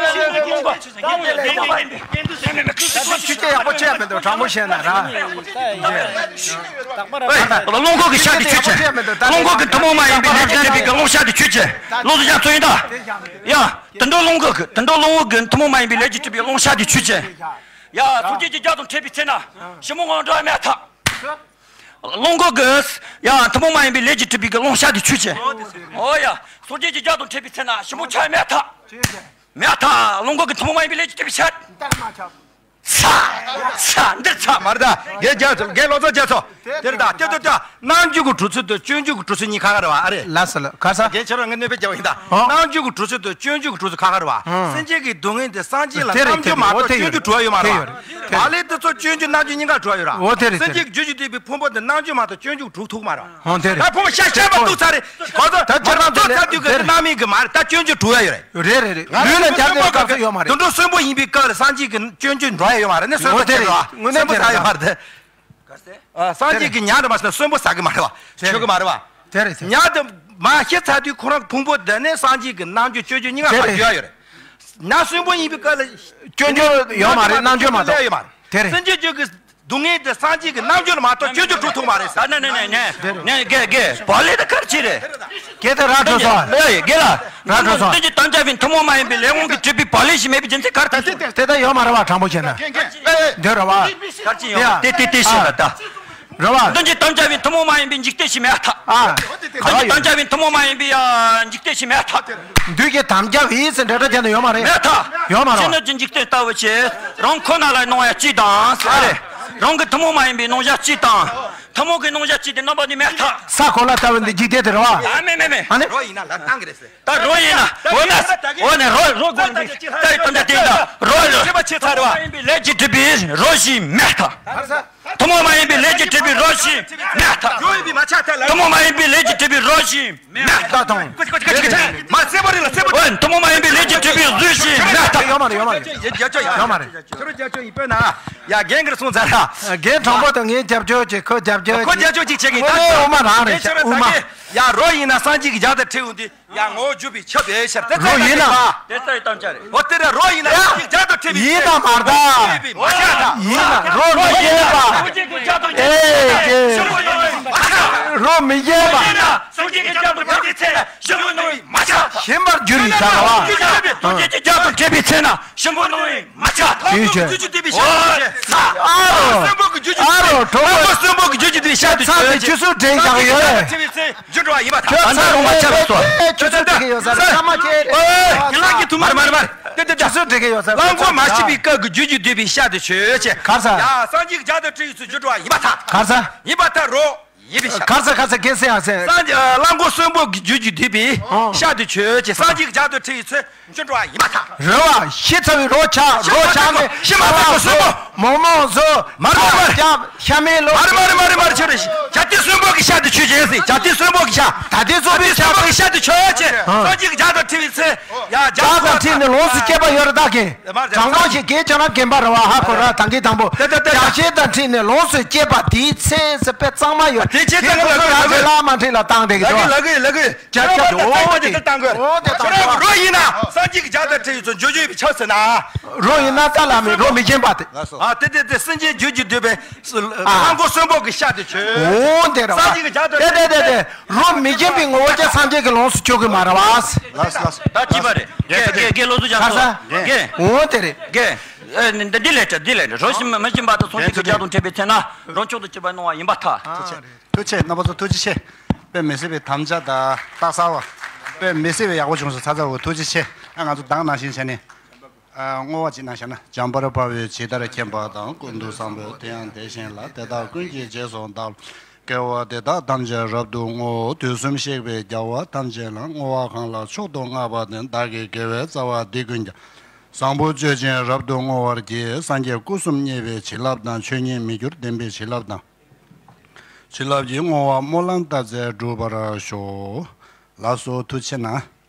རླུང་སྒོ། ཆུ་ཆེ་ཡག་པོ་ཆེ་མི་འདུག་དྲང་པོ་བཤད་ན་ར། རླུང་སྒོ་གི་ཤ་དེ་ཆོས་ཆེ། རླུང་སྒོ་གི་ཐུན་མོང་མ་ཡིན་པའི་ལས་ཀྱིས་གྲུབ་པའི་གི་རླུང་ཤ་དེ་ཆོས་ཆེ། བློ་བཟང་རྒྱ་མཚོ་ཡིན་ད། ཡ། དུད་འགྲོ་རླུང་སྒོ་གི་དུད་འགྲོ་རླུང་སྒོ་གི་ཐུན་མོང་མ་ཡིན་པའི་ལས་ཀྱིས་གྲུབ་པའི་རླུང་ཤ་དེ་ཆོས་ཅན། ཡ། སངས་རྒྱས་ཀྱི་རྒྱ་དང་འཕྲད་པའི་ཚེ་ན་ཞིབ་མོ་ངང་འགྲོ་བ་མེད་ཐག་རླུང་སྒོ་གི། ཡ། ཐུན་མོང་མ་ཡིན་པའི་ལས་ཀྱིས་གྲུབ་པའི་གི་རླུང་ཤ་དེ་ཆོས་ཅན། ཨོ་ཡ། སངས་རྒྱས་ཀྱི་རྒྱ་དང་འཕྲད་པའི་ཚེ་ན་ཞིབ་མོ་ཆ་མེད་ཐག་མེད་ཐག་རླུང་སྒོ་གི་ཐུན་མོང་མ་ཡིན་པའི་ལས་ཀྱིས་གྲུབ་པའི་ཤ། ཚ། ཚ། འདིར་ཚ་མ་རེད་ད། རྒན་རྒྱ་མཚོ། རྒན་བློ་བཟང་རྒྱ་མཚོ། དེར་ད་དེ་དུ་ད་རྣམ་འགྱུར་གྱི་གྲུབ་ཚུལ་དང་སྤྱོད་འཇུག་གི་གྲུབ་ཚུལ་གཉིས་ཁ་ཁ་རེད་བ། ཨ་རེད། ལགས་སོ་ལགས། ག་ས། རྒན་ཁྱེད་རང་ངས་གནོད་པ་རྒྱག་པ་ཡིན་ད། ཨོ། རྣམ་འགྱུར་གྱི་གྲུབ་ཚུལ་དང་སྤྱོད་འཇུག་གི་གྲུབ་ཚུལ་ཁ་ཁ་རེད་བ། ཨོ། སེམས་ཅན་གྱི་སྡུག་བསྔལ་དེ་སངས་རྒྱས་ལ་དེ་རེད། རྣམ་འགྱུར་མ་གཏོགས་སྤྱོད་འཇུག་གྲུབ་ཡ་ཡོད་མ་རེད་བ། དེ་ཡོད་རེད། བག་ལེབ་དེ་ཚོ་སྤྱོད་འཇུག་རྣམ་འགྱུར་གཉིས་ཀ་གྲུབ་ཡ་ཡོད་ར། ཨོ་དེ་རེད། སེམས་ཅན་གྱི་རྒྱུད་ཀྱི་བསྡུས་པའི་ཕུང་པོ་དེ་རྣམ་འགྱུར་མ་གཏོགས་སྤྱོད་འཇུག་གྲུབ་ཐུབ་མ་རེད། ཨོ་དེ་རེད། ད་ཕུང་པོ་ཤ་ཤ་མ་གཏོགས་ཚར་རེད། གོ་ཚོད། ད་ཁྱེད་རང་ཚོ་ཚར་དུས་གི་རྣམ་སྨིན་གི་མ་རེད། ད་སྤྱོད་འཇུག་གྲུབ་ཡ་ཡོད་རེད། རེད་རེད་རེད། ལུས་ལ་སྦྱར་དགོས་སྐབས་སུ་ཡོད་མ་རེད། དུད་འགྲོ་གསོན་པོ་ཡིན་པའི་སྐབས་ལ་སངས་རྒྱས་ཀྱི་སྤྱོད་འཇུག་འགྲོ་ཡ་ཡོད་མ་རེད། ནི་གསོན་པོ་དེ་རེད། གསོན་པོ་ད་ཡོད་མ་རེད། ཨ། སངས་རྒྱས་ཀྱི་ཉ་འདྲ་མ་ཟེར་ན་གསོན་པོ་ཟ་གི་མ་རེད་བ། མཆོད་གི་མ་རེད་བ། དེ་རེད་དེ། ཉ་དེ་མ་ཤི་ཚར་དུས་ཁོ་རང་ཕུང་པོ་དེ་ནས་སངས་རྒྱས་ཀྱི་རྣལ་འབྱོར་སྤྱོད་འཇུག་གཉིས་ཀ་དེ་རེད། ཡོད་ཡོད་རེད། ཉ་གསོན་པོ་ཡིན་པའི་སྐབས་ལ་སྤྱོད་འཇུག་ཡོད་མ་རེད། རྣལ་འབྱོར་མ་གཏོགས་ཡོད་མ་རེད། དེ་རེད། སེམས་ཅན་རྒྱུད་ཀྱི་སྡུག་བསྔལ་དེ་སངས་རྒྱས་ཀྱི་རྣལ་འབྱོར་མ་གཏོགས་སྤྱོད་འཇུག་གྲུབ་ཐུབ་མ་རེད་ཟེར། ནས་ནས་ནས་ནས་ནས་དགེ་དགེ་བག་ལེབ་དེ་གར་ཅི་རེད། དགེ་དེ་ར་འགྲོ་སོང་། ལོས་དགེ་ལ། ར་འགྲོ་སོང་། སྟོན་གྱི་དམ་བཅའ་བའི་ཐུན་མོང་མ་ཡིན་པའི་ལས་དབང་གིས་གྲུབ་པའི་བག་ལེབ་ཞིག་མེད་པའི་རྒྱུ་མཚན་གར་ཐུག་སོང་། དེ་ལྟ་ཡོད་མ་རེད་བ། དྲང་པོ་བྱས་ན། འདོད་རེད་བ། གར་ཅི་ཡོད་ཡ། དེ་དེ་དེ་ཤེས་ཨ། པ་ད། རེད་བ། སྟོན་གྱི་དམ་བཅའ་བའི་ཐུན་མོང་མ་ཡིན་པའི་འཇིག་རྟེན་ཞིག་མེད་ཐག་ཨ། གང་ཡོད། སྟོན་གྱི་དམ་བཅའ་བའི་ཐུན་མོང་མ་ཡིན་པའི་ཡ་འཇིག་རྟེན་ཞིག་མེད་ཐག་འདོད་ཀྱི་དམ་བཅའ་བའི་ཟེར་འདྲ་འདྲ་བྱས་ན་ཡོད་མ་རེད། མེད་ཐག་ཡོད་མ་རེད་བ། ཕྱི་སྣོད་ཀྱི་འཇིག་རྟེན་ལྟ་བུ་ཆེ། རང་ཁོ་ན་ལ་སྣང་བ་གཅིག་དང་ས་རེད། རང་གི་ཐུན་མོང་མ་ཡིན་པའི་སྣང་བྱ་གཅིག་དང་། ཐུན་མོང་གི་སྣང་བྱ་གཅིག་དེ་རྣམ་པ་གཉིས་མེད་ཐག་ས་གོ་ལ་ལྟ་བུ་འདི་འཇིག་རྟེན་དེ་རེད་བ། ཨ་མེད་མེད་མེད། ཨ་ནི། རོ་ཡིན་ན་ལ་བཏང་གི་རེད་ཟེར། ད་རོ་ཡིན་ན། འོ་ན། འོ་ན་རོ་རོ་གོ་ནི་ད་ཡི་དོན་དེ་ཡིན་ད། རོ་ལ། ཐུན་མོང་མ་ཡིན་པའི་ལས་ཀྱིས་གྲུབ་པའི་རོ་ཞིག་མེད་ཐག་ཐུན་མོང་མ་ཡིན་པའི་ལས་ཀྱིས་གྲུབ་པའི་རོ་ཞིག་མེད་ཐག་ཐུན་མོང་མ་ཡིན་པའི་ལས་ཀྱིས་གྲུབ་པའི་རོ་ཞིག་མེད་ཐག་མ་གསལ་པོ་རེད་ལ་གསལ་པོ། འོ་ཐུན་མོང་མ་ཡིན་པའི་ལས་ཀྱིས་གྲུབ་པའི་གཟུགས་ཤིག་མེད་ཐག་ཡོད་མ་རེད། ཡོད་མ་རེད། ཡོད་མ་རེད། ཁྱོད་རང་རྒྱ་ཁྱོད་ཡིན་པས་ན། ཡ་རྒན་གིར་སོང་ཚར་ར། རྒན་དྲང་པོ་དང་ངའི་རྒྱབ་སྐྱོར་བྱེད། ཁོ་རྒྱབ་སྐྱོར་ཁོ་རྒྱབ་སྐྱོར་ཅིག་བྱེད་གི་ད། དབུ་མ་རང་རེད་ཤག་དབུ་མ། ཡ་རོ་ཡིན་ན་སངས་རྒྱས་ཀྱི་ཞལ་དུ་ཁྲིད་འོང་དུས། ཡ་ངོ་བོ་འཇུག་པའི་ཆ་དེ་ཤར་དེ་རོ་ཡིན་ན། དེ་ལྟ་ཡི་དམ་བཅའ་རེད། འོ་དེ་ར་རོ་ཡིན་ན་ཡ། ཡིན་དང་མ་རེད། མ་ཤ་ད། ཡིན་ན་རོ་མི་རྒྱས་པ། ཨེ་ཀེ། རོ་མི་རྒྱས་པ། ཞིམ་པར་འགྱུར་བའི་ཆ་ལ་བ། ཞིམ་པར་འགྱུར་བའི་ཆ་ལ་བ། ཨ་རོ། ཨ་རོ། གྲོགས་པོ་གསོན་པོ་གི་རྒྱུད་ཀྱི་དུས་ཤ་དུས་ཚ་དེ་ཆུ་ཚོད་འདྲེན་བཞག་ཡོད་རེད། འཇུ་འགྲོ་བ་ཡིན་པ་དང་། ཁྱོད་ཚ་རུང་མ་ཆགས་སོ། ཁྱོད་ཚོ་འགྲིག་གི་ཡོད་ས་རེད། ཚ་མ་ཁྱེད་རེད། ཡིན་ལགས་ཀྱི་ཐུ་མ་རེད། མ་རེད་མ་རེད། ཏེ་ཏེ་ཏེ། ཁྱོད་ཚོ་འགྲིག་གི་ཡོད་ས་རེད། གླང་གོག་མ་ཤི་བའི་སྐབས་ཀྱི་རྒྱུད་ཀྱི་འདུས་པའི་ཤ་དེ་ཆོས་ཅན། གར་ས། ཡ་སངས་རྒྱས་ཀྱི་ཞལ་དུ་ཁྲིད་ཡོད་ཚུལ་འཇུ་འགྲོ་བ་ཡིན་པ་དང་། གར་ས། ཡིན་པ་དང་རོ། ཡིན་པའི་ཤ། གར་ས་གར་ས་ཁྱེད་སེང་ཡང་སེང་། སངས་རྒྱས་གླང་གོག་གསོན་པོ་གི་རྒྱུད་ཀྱི་འདུས་པའི་ཤ་དེ་ཆོས་ཅན། སངས་རྒྱས་ཀྱི་ཞལ་དུ་ཁྲིད་ཡོད་ཚུལ། འཇུ་འགྲོ་བ་ཡིན་པ་དང་། རེད་བ། ཤི་ཚར་བའི་རོ་ཆག་རོ་ཆག་ནས་ཤི་མ་ཐག་པ་གསོན་པོ། མོག་མོག་བཟོ། མ་རེད་མ་རེད། ཤ་མེད་ལོ། མ་རེད་མ་རེད་མ་རེད་མ་རེད། ཁྱོད་རེད། ཞལ་ཏེ་གསོན་པོ་གི་ཤ་དེ་ཆོས་ཅན་ཟེར། ཞལ་ཏེ་གསོན་པོ་གི་ཤ། ད་ལྟའི་གསོན་པོའི་ཤ་གི་ཤ་དེ་ཆོས་ཅན། སངས་རྒྱས་ཀྱི་ཞལ་དུ་ཁྲིད་པའི་ཚེ། ཡ་ཞག་དང་ཁྲིད་ནས་ལོངས་སུ་སྤྱད་པ་ཡོད་རེད་ད་གིན། དྲང་པོ་ཞིག་གིན་ཁྱོད་རང་རྒན་པ་རེད་བ། ཧ་གོ་ར། ད་གིན་དང་པོ། ཞག་ཤས་དང་ཁྲིད་ནས་ལོངས་སུ་སྤྱད་པ་དེའི་ཚེ་ཟེར་དཔེ་གཙང་མ་ཡོད། དེ་ཁྱེད་ཚང་གི་ལ་གོས་ལ་གོས། ལ་མ་ཁྲིད་ལ་བཏང་བསྡད་ཀྱི་འདུག་ལ་གོས་ལ་གོས། ཅ་ཅ། འོ་དེ། འོ་དེ། རོ་ཡིན་ན་སངས་རྒྱས་ཀྱི་ཞལ་དུ་ཁྲིད་ཡོད་ཚུལ་འཇུ་འཇུ་བའི་ཕྱག་ཟེར་ན། རོ་ཡིན་ན་ཙ་ལ་མེད། རོ་མི་རྒྱན་པ་དེ། ཨ་དེ་དེ་དེ་སེམས་ཅན་རྒྱུད་ཀྱི་འདུས་པའི་གླང་གོག་གསོན་པོ་གི་ཤ་དེ་ཆོས། འོ་དེ་རེད་བ། སངས་རྒྱས་ཀྱི་ཞལ་དུ་དེ་དེ་དེ་དེ། རོ་མི་རྒྱན་པའི་ངོ་བོ་ཅན་སངས་རྒྱས་ཀྱི་ལོངས་སུ་སྤྱོད་ཀྱི་མ་རེད་བ། ལགས་ལགས། ད་ཅི་བ་རེད། དགེ་དགེ་དགེ་བློ་བཟང་རྒྱ་མཚོ། ག་ས། དགེ། འོ་དེ་རེད། དགེ། འདི་ལས་དྲ་འདི་ལས་དྲ། རོ་ཞིམ་མི་ཞིམ་པ་དང་སངས་རྒྱས་ཀྱི་ཞལ་དུ་ཁྲིད་པའི་ཚེ་ན་རང་མཆོག་ཏུ་གྱུར་པ་སྣང་བ་ཡིན་པར་ཐལ། ཐུགས་རྗེ་ཆེ། རྣམ་པ་ཚོ་ཐུགས་རྗེ་ཆེ། དཔེ་མི་སྲིད་པའི་དམ་བཅའ་དང་རྟགས་གསལ་བ། དཔེ་མི་སྲིད་པའི་ཡག་པོ་བྱུང་སོང་། ཚ་ཚ་འུ་ཐུགས་རྗེ་ཆེ། ཨ་ང་ཚོ་མདང་ནང་བཞིན་བྱས་ནས། བསྔོ་བ་ཅིག་གནང་བཞག་ན། འཇམ་དཔལ་དཔའ་བོས་ཇི་ལྟར་མཁྱེན་པ་དང་། ཀུན་ཏུ་བཟང་པོ་དེ་ཡང་དེ་བཞིན་ལ། དེ་དག་ཀུན་གྱི་རྗེས་སུ་བདག་སློབ། དགེ་བ་འདི་དག་ཐམས་ཅད་རབ་ཏུ་བསྔོ། དུས་གསུམ་གཤེགས་པའི་རྒྱལ་བ་ཐམས་ཅད་ལ། བསྔོ་བ་གང་ལ་མཆོག་ཏུ་བསྔགས་པ་དེས། བདག་གི་དགེ་བའི་རྩ་བ་འདི་ཀུན་ཀྱང་། བཟང་པོ་སྤྱོད་ཅིང་རབ་ཏུ་བསྔོ་བར་བགྱི། སངས་རྒྱས་སྐུ་གསུམ་བརྙེས་པའི་བྱིན་རླབས་དང་། ཆོས་ཉིད་མི་འགྱུར་བདེན་པའི་བྱིན་རླབས་དང་། བྱིན་རླབས་ཀྱི་བསྔོ་བ་སྨོན་ལམ་བཏབ་ཚད་འགྲུབ་པར་ཤོག། ལགས་སོ། ཐུགས་རྗེ་གནང་།